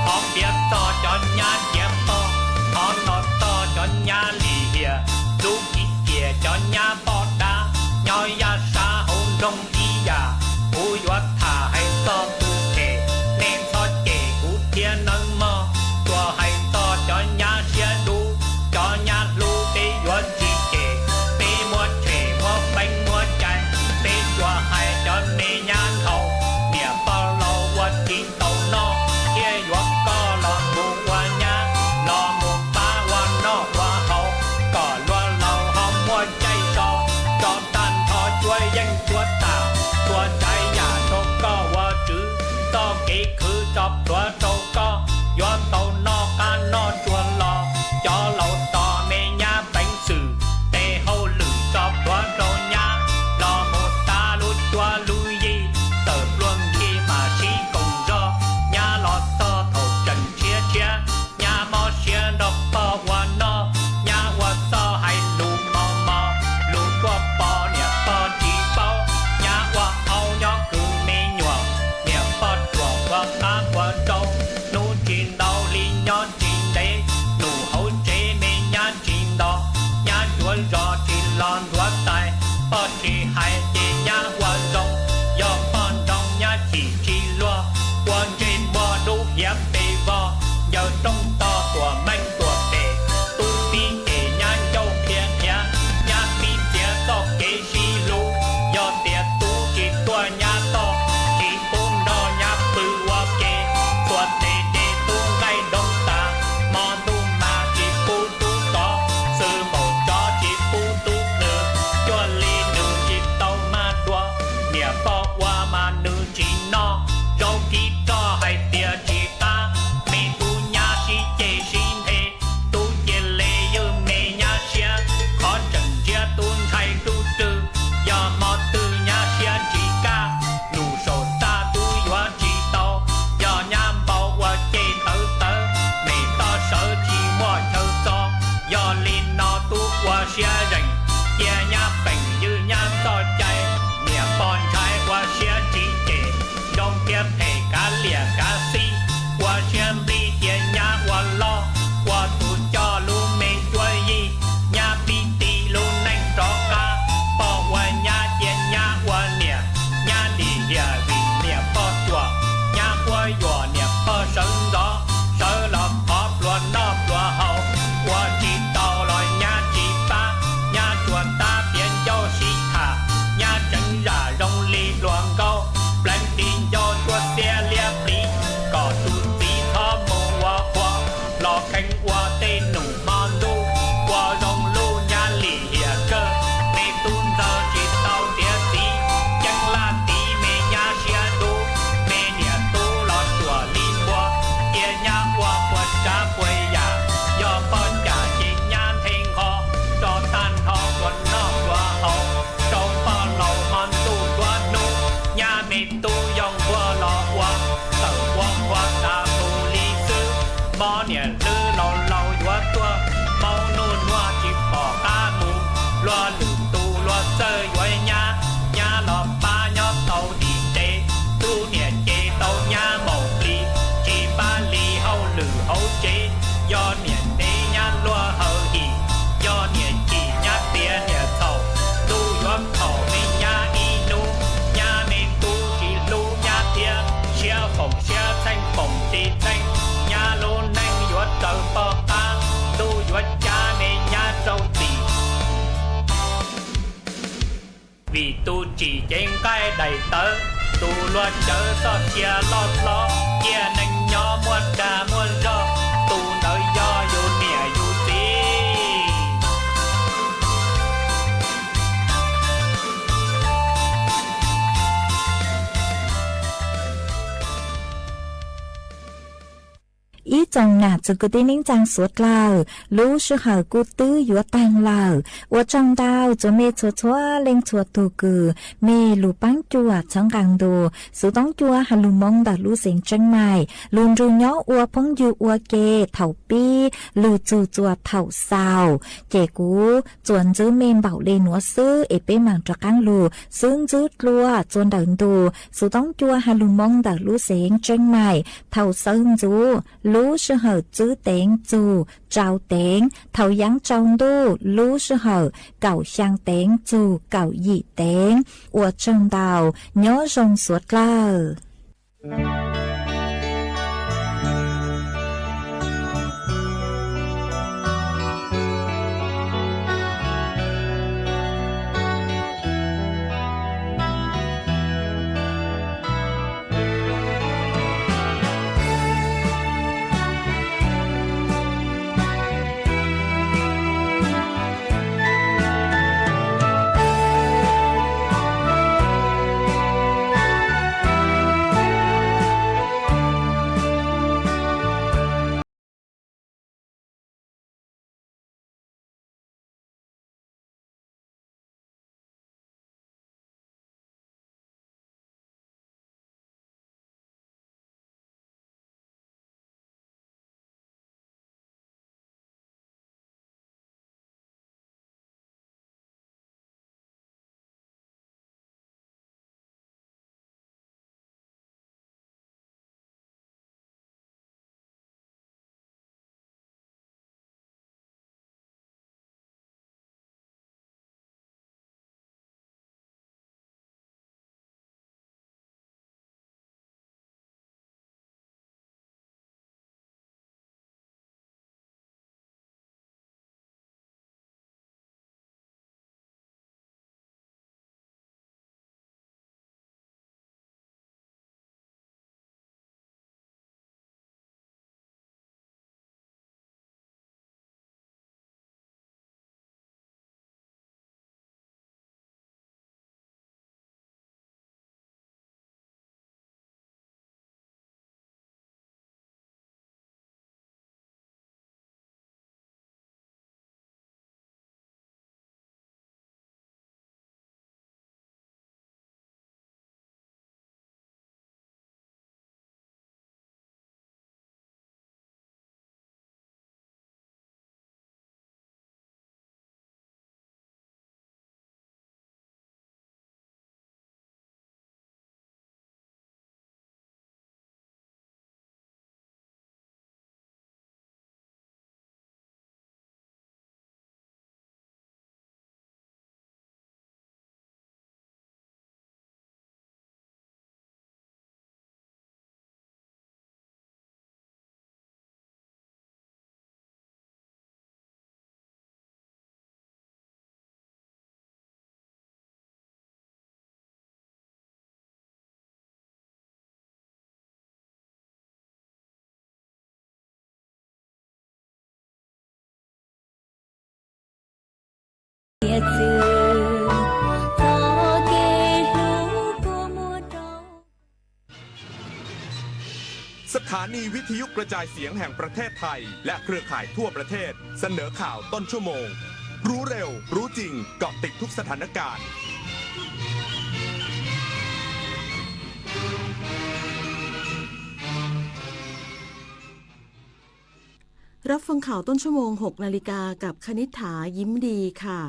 Thov piav txog cov nyab ciav pog, thov los txog cov nyab lim hiam, lub kiv ciam cov nyab poj dab, nyob yaj sab hauv nroog ib yam. Kuv yuav tham hais txog tus them, nej txhob cem kuv thiab nawb mog. Tsuas hais txog cov nyab siab dub, cov nyab hlub peb yuav tsis cem. Peb muab tshem muab feeb muab cai, peb tsuas hais cov me nyab dhau. Niam pog laus ua tsis tau noj, thiaj yuav koj los mus ua nyab, los mus pab ua noj ua haus, kom luag laus ho muaj caij so. zos tsis los ntxuav tais, poj tsis hais ces nyab ua zoo, yog poj nroo nyab chim tsis luag, ua ntsej muag dub hiav pes vog, ncaws rooj tog tuam meej tuam pem, tub txib ces nyab ncauj qhia qhiav, nyab pib txiav txoj kev sib hlub, yog tias tub tsis tuaj nyab toj, tsis pub nrog nyab pw ua ke, txhua tes de tub nqaij doog tas, hmo ntuj mas tsis pub tub kov, xwb maum tsov tsis pub tub nws, cuaj li nws tsis tau maj dua, niam pog ua mas nws tsis noj, zaub kib roj hais tias tsis qab, me tub nyab sib ceg sib nthe, tub cia li ywj me nyab siab, qhov tseem ntsiab tub ntshai tub rwg, yog hmo twg nyab siab tsis kaj, num saum txaj tub yuav tsis tau, yog nyab npau ua ceg tawv tawv, me toj sawv tsis muaj chaw txo, yog li no tub ua siab zeem, cia nyab peem ywj nyab txoj cai, niam pog ntshai ua siab tsis cem, zoo thiab phem kav liam kav xij, ua siab nplij cia nyab ua loj, ua tus coj lub me cuab yig, nyab pib ti lub neej rov qab, pog ua nyab cia nyab ua niam, nyab lim hiam vim niam pog cuam, nyab quab yuam niam pog sawv ntxov, sawv los qhov pluas noj pluas haus, ua tsis tau los nyab tsis pab, nyab tsuas tab piav ncauj sib tham, nyab tseev zam zoo li hluas nkauj, pleev ti ncauj cuab xiab liab pliv, kom tus txiv txhob mus ua qhua, los kheev ua tej num hmo ntuj, ua zoo luj nyab lim hiam tsawg, me tub ntxawg tsis tau tiav txiv, ceeb laj tiv me nyab siab dub, me niam tub los tsuam li npua, cia nyab ua puas tsav puas yam, yog pog cam ces nyab nthe nqho, tso tag nrho pluas noj pluas haus, rau pog laus hmo ntuj nruab hnub, nyab me tub yoo npua los ua, tawm ua npua tas mus li xwb, mob niam hlwb laus laus yuav tuag, maub nuj nuag tsis pom qab mus, luag lwm tus luag txawj yuav nyab, nyab los pab nyob tau dim ntev, tub niam ces tau nyab maum plis, tsis pab li hauj lwm hauv tsev, yog niam ntev nyab luag hawm him, yog niam chim nyab tiav niam txhaum, ntuj yuav khaum me nyab ib hnub, nyab me tub tsis hlub nyab thiab, siab foom siab txheej foom txi txheej, nyab lub neej yuav raws pog qab, ntuj yuav cab me nyab rau txim. Vim tus tsim cev nqaij daim tawv, tus luag cawv txoj sia loj hlob, cia neeg nyob muaj dag muaj zog, tus ntawd yog yus niam yus txiv. Ib tsoom nam txiv kwv tij neej tsaa suav dlawg, lub sij hawm kuj twb yuav taag lawm. Ua tsaug ntau txuas mej txhua txhua leej txhua tug kws mej lug paab cuam txhawb nqaa ntu Xuv Toob Cua has lug Moob ntawm lub xeev Tseeb Maim lug nrug nyob ua phooj ywg ua ke thaum pib lug txug txuas thaum xaus. Ces kuv txuas ntxwv mej npaum le nuav xwb es peb maam rov qaab lug xwb ntxwv dlua txuas ntawm ntu Xuv Toob Cua has lug Moob ntawm lub xeev Tseeb Maim thaum xawv ntxuv lub sij hawm tsib teev txug rau teev, thaum yaav tsaus ntuj lub sij hawm kaum xyaa teev txug kaum yim teev. Ua tsaug ntau, nyob zoo suav dlawg. Tias txwv txoj kev hlub kuj muaj rau สถานีวิทยุกระจายเสียงแห่งประเทศไทย และเครือข่ายทั่วประเทศ เสนอข่าวต้นชั่วโมง รู้เร็ว รู้จริง เกาะติดทุกสถานการณ์ รับฟังข่าวต้นชั่วโมง หกนาฬิกา กับคณิษฐา ยิ้มดีค่ะ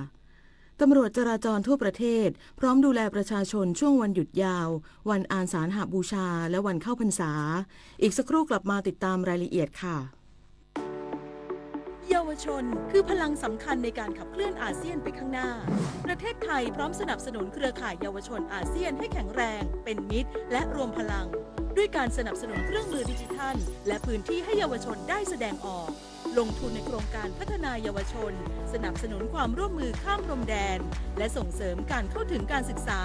ตำรวจจราจรทั่วประเทศ พร้อมดูแลประชาชนช่วงวันหยุดยาว วันอาสาฬหบูชา และวันเข้าพรรษา อีกสักครู่กลับมาติดตามรายละเอียดค่ะ เยาวชนคือพลังสำคัญในการขับเคลื่อนอาเซียนไปข้างหน้า ประเทศไทยพร้อมสนับสนุนเครือข่ายเยาวชนอาเซียนให้แข็งแรง เป็นมิตร และรวมพลัง ด้วยการสนับสนุนเครื่องมือดิจิทัล และพื้นที่ให้เยาวชนได้แสดงออก ลงทุนในโครงการพัฒนาเยาวชน สนับสนุนความร่วมมือข้ามพรมแดน และส่งเสริมการเข้าถึงการศึกษา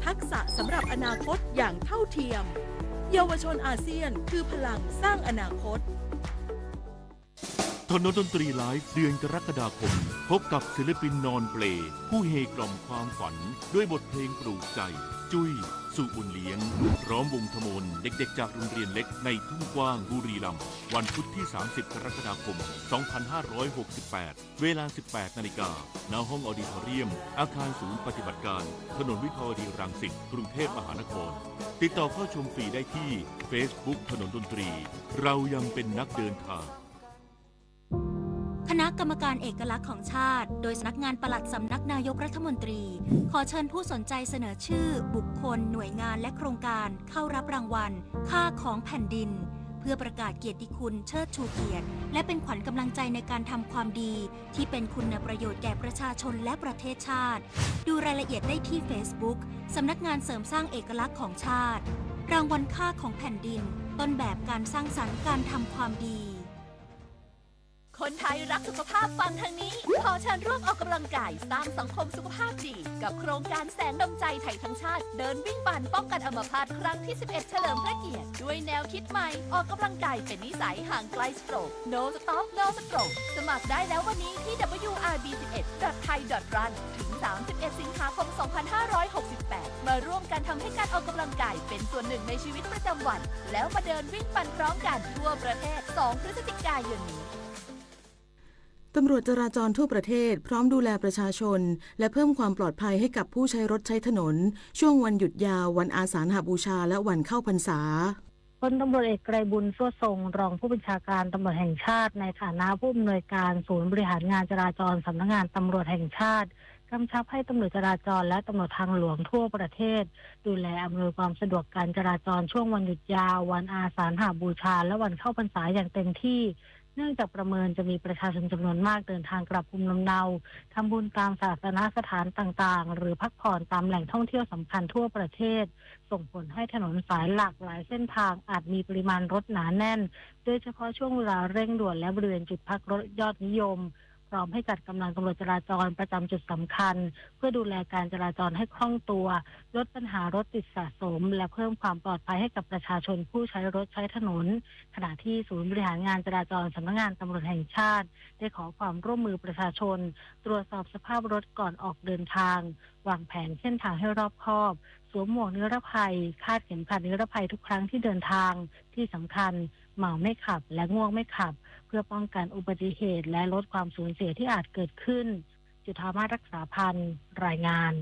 ทักษะสำหรับอนาคตอย่างเท่าเทียม เยาวชนอาเซียนคือพลังสร้างอนาคต ถนนดนตรีไลฟ์เดือนกรกฎาคม พบกับศิลปินนอนเปล ผู้เฮกล่อมความฝันด้วยบทเพลงปลูกใจ จุ้ย สุบุญเลี้ยง พร้อมวงทมน เด็กๆจากโรงเรียนเล็กในทุ่งกว้างบุรีรัมย์ วันพุธที่ สามสิบ กรกฎาคม สองพันห้าร้อยหกสิบแปด เวลา สิบแปดนาฬิกา ณ ห้องออดิทอเรียม อาคารศูนย์ปฏิบัติการ ถนนวิภาวดีรังสิต กรุงเทพมหานคร ติดต่อเข้าชมฟรีได้ที่ Facebook ถนนดนตรี เรายังเป็นนักเดินทาง คณะกรรมการเอกลักษณ์ของชาติ โดยสำนักงานปลัดสำนักนายกรัฐมนตรี ขอเชิญผู้สนใจเสนอชื่อ บุคคล หน่วยงาน และโครงการ เข้ารับรางวัล ค่าของแผ่นดิน เพื่อประกาศเกียรติคุณ เชิดชูเกียรติ และเป็นขวัญกำลังใจในการทำความดี ที่เป็นคุณประโยชน์แก่ประชาชนและประเทศชาติ ดูรายละเอียดได้ที่ Facebook สำนักงานเสริมสร้างเอกลักษณ์ของชาติ รางวัลค่าของแผ่นดิน ต้นแบบการสร้างสรรค์การทำความดี คนไทยรักสุขภาพฟังทางนี้ ขอเชิญร่วมออกกำลังกายสร้างสังคมสุขภาพดี กับโครงการแสงดวงใจไทยทั้งชาติ เดินวิ่งปั่นป้องกันอัมพาตครั้งที่ สิบเอ็ด เฉลิมพระเกียรติ ด้วยแนวคิดใหม่ ออกกำลังกายเป็นนิสัย ห่างไกล Stroke No Stop No Stroke สมัครได้แล้ววันนี้ที่ ดับเบิลยู ดับเบิลยู ดับเบิลยู ดอท ไทย ดอท รัน ถึง สามสิบเอ็ด สิงหาคม สองพันห้าร้อยหกสิบแปด มาร่วมกันทำให้การออกกำลังกายเป็นส่วนหนึ่งในชีวิตประจำวัน แล้วมาเดินวิ่งปั่นพร้อมกันทั่วประเทศ สอง พฤศจิกายนนี้ ตำรวจจราจรทั่วประเทศ พร้อมดูแลประชาชน และเพิ่มความปลอดภัยให้กับผู้ใช้รถใช้ถนน ช่วงวันหยุดยาว วันอาสาฬหบูชา และวันเข้าพรรษา พลตำรวจเอกไกรบุญ ซั่วทรง รองผู้บัญชาการตำรวจแห่งชาติ ในฐานะผู้อำนวยการศูนย์บริหารงานจราจร สำนักงานตำรวจแห่งชาติ กำชับให้ตำรวจจราจรและตำรวจทางหลวงทั่วประเทศ ดูแลอำนวยความสะดวกการจราจรช่วงวันหยุดยาว วันอาสาฬหบูชา และวันเข้าพรรษาอย่างเต็มที่ เนื่องจากประเมินจะมีประชาชนจำนวนมากเดินทางกลับภูมิลำเนา ทำบุญตามศาสนสถานต่างๆ หรือพักผ่อนตามแหล่งท่องเที่ยวสำคัญทั่วประเทศ ส่งผลให้ถนนสายหลักหลายเส้นทางอาจมีปริมาณรถหนาแน่น โดยเฉพาะช่วงเวลาเร่งด่วนและบริเวณจุดพักรถยอดนิยม พร้อมให้จัดกำลังตำรวจจราจรประจำจุดสำคัญ เพื่อดูแลการจราจรให้คล่องตัว ลดปัญหารถติดสะสม และเพิ่มความปลอดภัยให้กับประชาชนผู้ใช้รถใช้ถนน ขณะที่ศูนย์บริหารงานจราจรสำนักงานตำรวจแห่งชาติ ได้ขอความร่วมมือประชาชน ตรวจสอบสภาพรถก่อนออกเดินทาง วางแผนเส้นทางให้รอบคอบ สวมหมวกนิรภัย คาดเข็มขัดนิรภัยทุกครั้งที่เดินทาง ที่สำคัญ เมาไม่ขับ และง่วงไม่ขับ เพื่อป้องกันอุบัติเหตุ และลดความสูญเสียที่อาจเกิดขึ้น จุฑามาศ รักษาพันธ์ รายงาน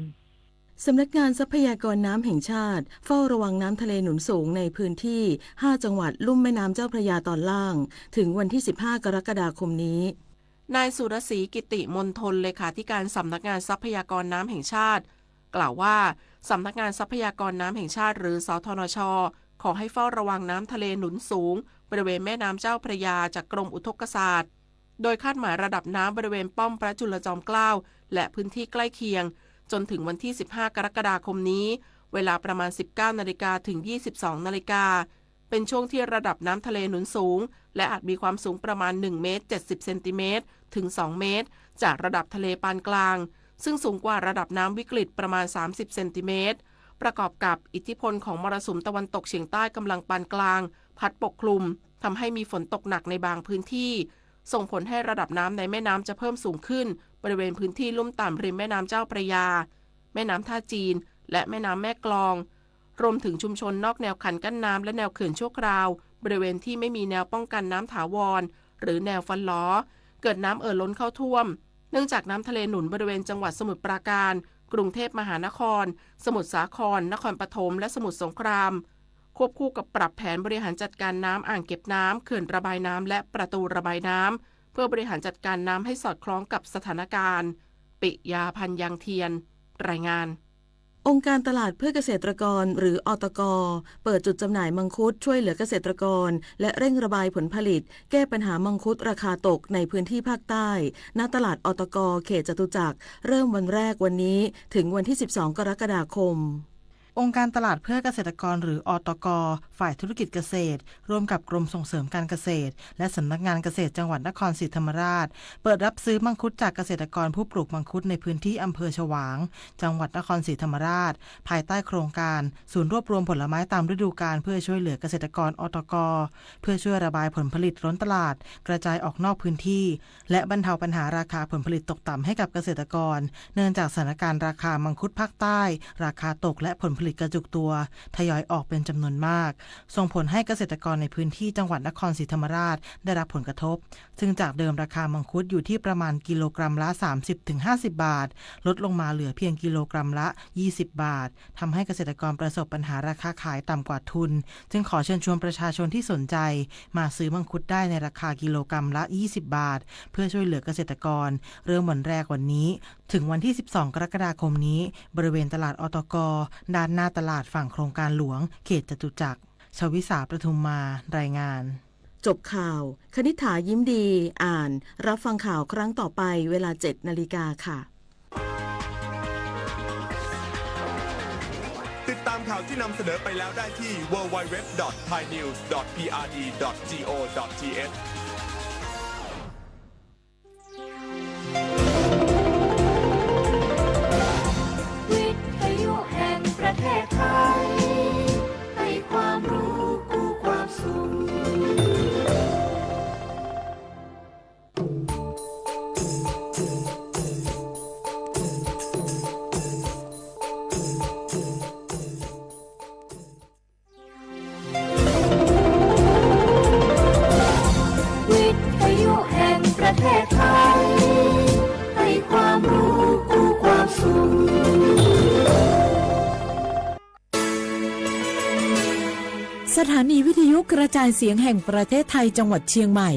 สำนักงานทรัพยากรน้ำแห่งชาติ เฝ้าระวังน้ำทะเลหนุนสูงในพื้นที่ ห้า จังหวัดลุ่มแม่น้ำเจ้าพระยาตอนล่าง ถึงวันที่ สิบห้า กรกฎาคมนี้ นายสุรศรี กิติมณฑล เลขาธิการสำนักงานทรัพยากรน้ำแห่งชาติ กล่าวว่า สำนักงานทรัพยากรน้ำแห่งชาติ หรือ สธนช ขอให้เฝ้าระวังน้ำทะเลหนุนสูง บริเวณแม่น้ำเจ้าพระยาจากกรมอุทกศาสตร์ โดยคาดหมายระดับน้ำบริเวณป้อมพระจุลจอมเกล้า และพื้นที่ใกล้เคียง จนถึงวันที่ สิบห้า กรกฎาคมนี้ เวลาประมาณ สิบเก้านาฬิกาถึง ยี่สิบสองนาฬิกา เป็นช่วงที่ระดับน้ำทะเลหนุนสูง และอาจมีความสูงประมาณ หนึ่งเมตรเจ็ดสิบเซนติเมตร ถึง สองเมตร จากระดับทะเลปานกลาง ซึ่งสูงกว่าระดับน้ำวิกฤตประมาณ สามสิบเซนติเมตร ประกอบกับอิทธิพลของมรสุมตะวันตกเฉียงใต้กำลังปานกลาง พัดปกคลุม ทำให้มีฝนตกหนักในบางพื้นที่ ส่งผลให้ระดับน้ำในแม่น้ำจะเพิ่มสูงขึ้นบริเวณพื้นที่ลุ่มต่ำริมแม่น้ำเจ้าพระยา แม่น้ำท่าจีน และแม่น้ำแม่กลอง รวมถึงชุมชนนอกแนวคันกั้นน้ำและแนวเขื่อนชั่วคราว บริเวณที่ไม่มีแนวป้องกันน้ำถาวร หรือแนวฟันล้อ เกิดน้ำเอ่อล้นเข้าท่วม เนื่องจากน้ำทะเลหนุนบริเวณจังหวัดสมุทรปราการ กรุงเทพมหานคร สมุทรสาคร นครปฐม และสมุทรสงคราม ควบคู่กับปรับแผนบริหารจัดการน้ำอ่างเก็บน้ำ เขื่อนระบายน้ำ และประตูระบายน้ำ เพื่อบริหารจัดการน้ำให้สอดคล้องกับสถานการณ์ ปิยา พันยังเทียน รายงาน องค์การตลาดเพื่อเกษตรกร หรือ อตก เปิดจุดจำหน่ายมังคุดช่วยเหลือเกษตรกร และเร่งระบายผลผลิต แก้ปัญหามังคุดราคาตกในพื้นที่ภาคใต้ ณ ตลาด อตก เขตจตุจักร เริ่มวันแรกวันนี้ ถึงวันที่ สิบสอง กรกฎาคม องค์การตลาดเพื่อเกษตรกร หรือ อตก ฝ่ายธุรกิจเกษตร ร่วมกับกรมส่งเสริมการเกษตร และสำนักงานเกษตรจังหวัดนครศรีธรรมราช เปิดรับซื้อมังคุดจากเกษตรกรผู้ปลูกมังคุดในพื้นที่อำเภอฉวาง จังหวัดนครศรีธรรมราช ภายใต้โครงการ ศูนย์รวบรวมผลไม้ตามฤดูกาลเพื่อช่วยเหลือเกษตรกร อตก เพื่อช่วยระบายผลผลิตล้นตลาด กระจายออกนอกพื้นที่ และบรรเทาปัญหาราคาผลผลิตตกต่ำให้กับเกษตรกร เนื่องจากสถานการณ์ราคามังคุดภาคใต้ ราคาตกและผลผลิตกระจุกตัว ทยอยออกเป็นจำนวนมาก ส่งผลให้เกษตรกรในพื้นที่จังหวัดนครศรีธรรมราชได้รับผลกระทบ ซึ่งจากเดิมราคามังคุดอยู่ที่ประมาณกิโลกรัมละ สามสิบถึงห้าสิบ บาท ลดลงมาเหลือเพียงกิโลกรัมละ ยี่สิบ บาท ทำให้เกษตรกรประสบปัญหาราคาขายต่ำกว่าทุน จึงขอเชิญชวนประชาชนที่สนใจ มาซื้อมังคุดได้ในราคากิโลกรัมละ ยี่สิบ บาท เพื่อช่วยเหลือเกษตรกร เริ่มวันแรกวันนี้ ถึงวันที่ สิบสอง กรกฎาคมนี้ บริเวณตลาด อตก ด้านหน้าตลาดฝั่งโครงการหลวง เขตจตุจักร ชวิสา ประทุมมา รายงาน จบข่าว คณิษฐา ยิ้มดี อ่าน รับฟังข่าวครั้งต่อไป เวลา เจ็ดนาฬิกาค่ะ ติดตามข่าวที่นำเสนอไปแล้วได้ที่ ดับเบิลยู ดับเบิลยู ดับเบิลยู ดอท ไทยนิวส์ ดอท พีอาร์ดี ดอท จี โอ ดอท ที เอช วิทยุแห่งประเทศไทย ให้ความรู้คู่ความสุข วิทยุแห่งประเทศไทย ให้ความรู้คู่ความสุข สถานีวิทยุกระจายเสียงแห่งประเทศไทยจังหวัดเชียงใหม่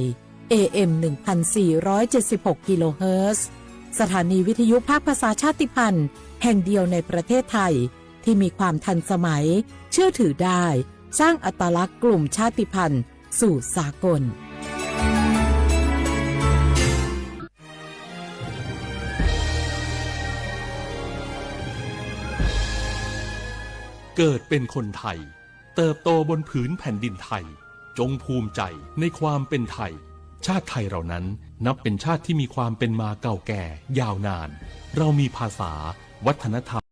เอ เอ็ม หนึ่งพันสี่ร้อยเจ็ดสิบหก กิโลเฮิรตซ์ สถานีวิทยุภาคภาษาชาติพันธุ์ แห่งเดียวในประเทศไทย ที่มีความทันสมัย เชื่อถือได้ สร้างอัตลักษณ์กลุ่มชาติพันธุ์สู่สากล เกิดเป็นคนไทย เติบโตบนผืนแผ่นดินไทย จงภูมิใจในความเป็นไทย ชาติไทยเรานั้นนับเป็นชาติที่มีความเป็นมาเก่าแก่ยาวนาน เรามีภาษา วัฒนธรรม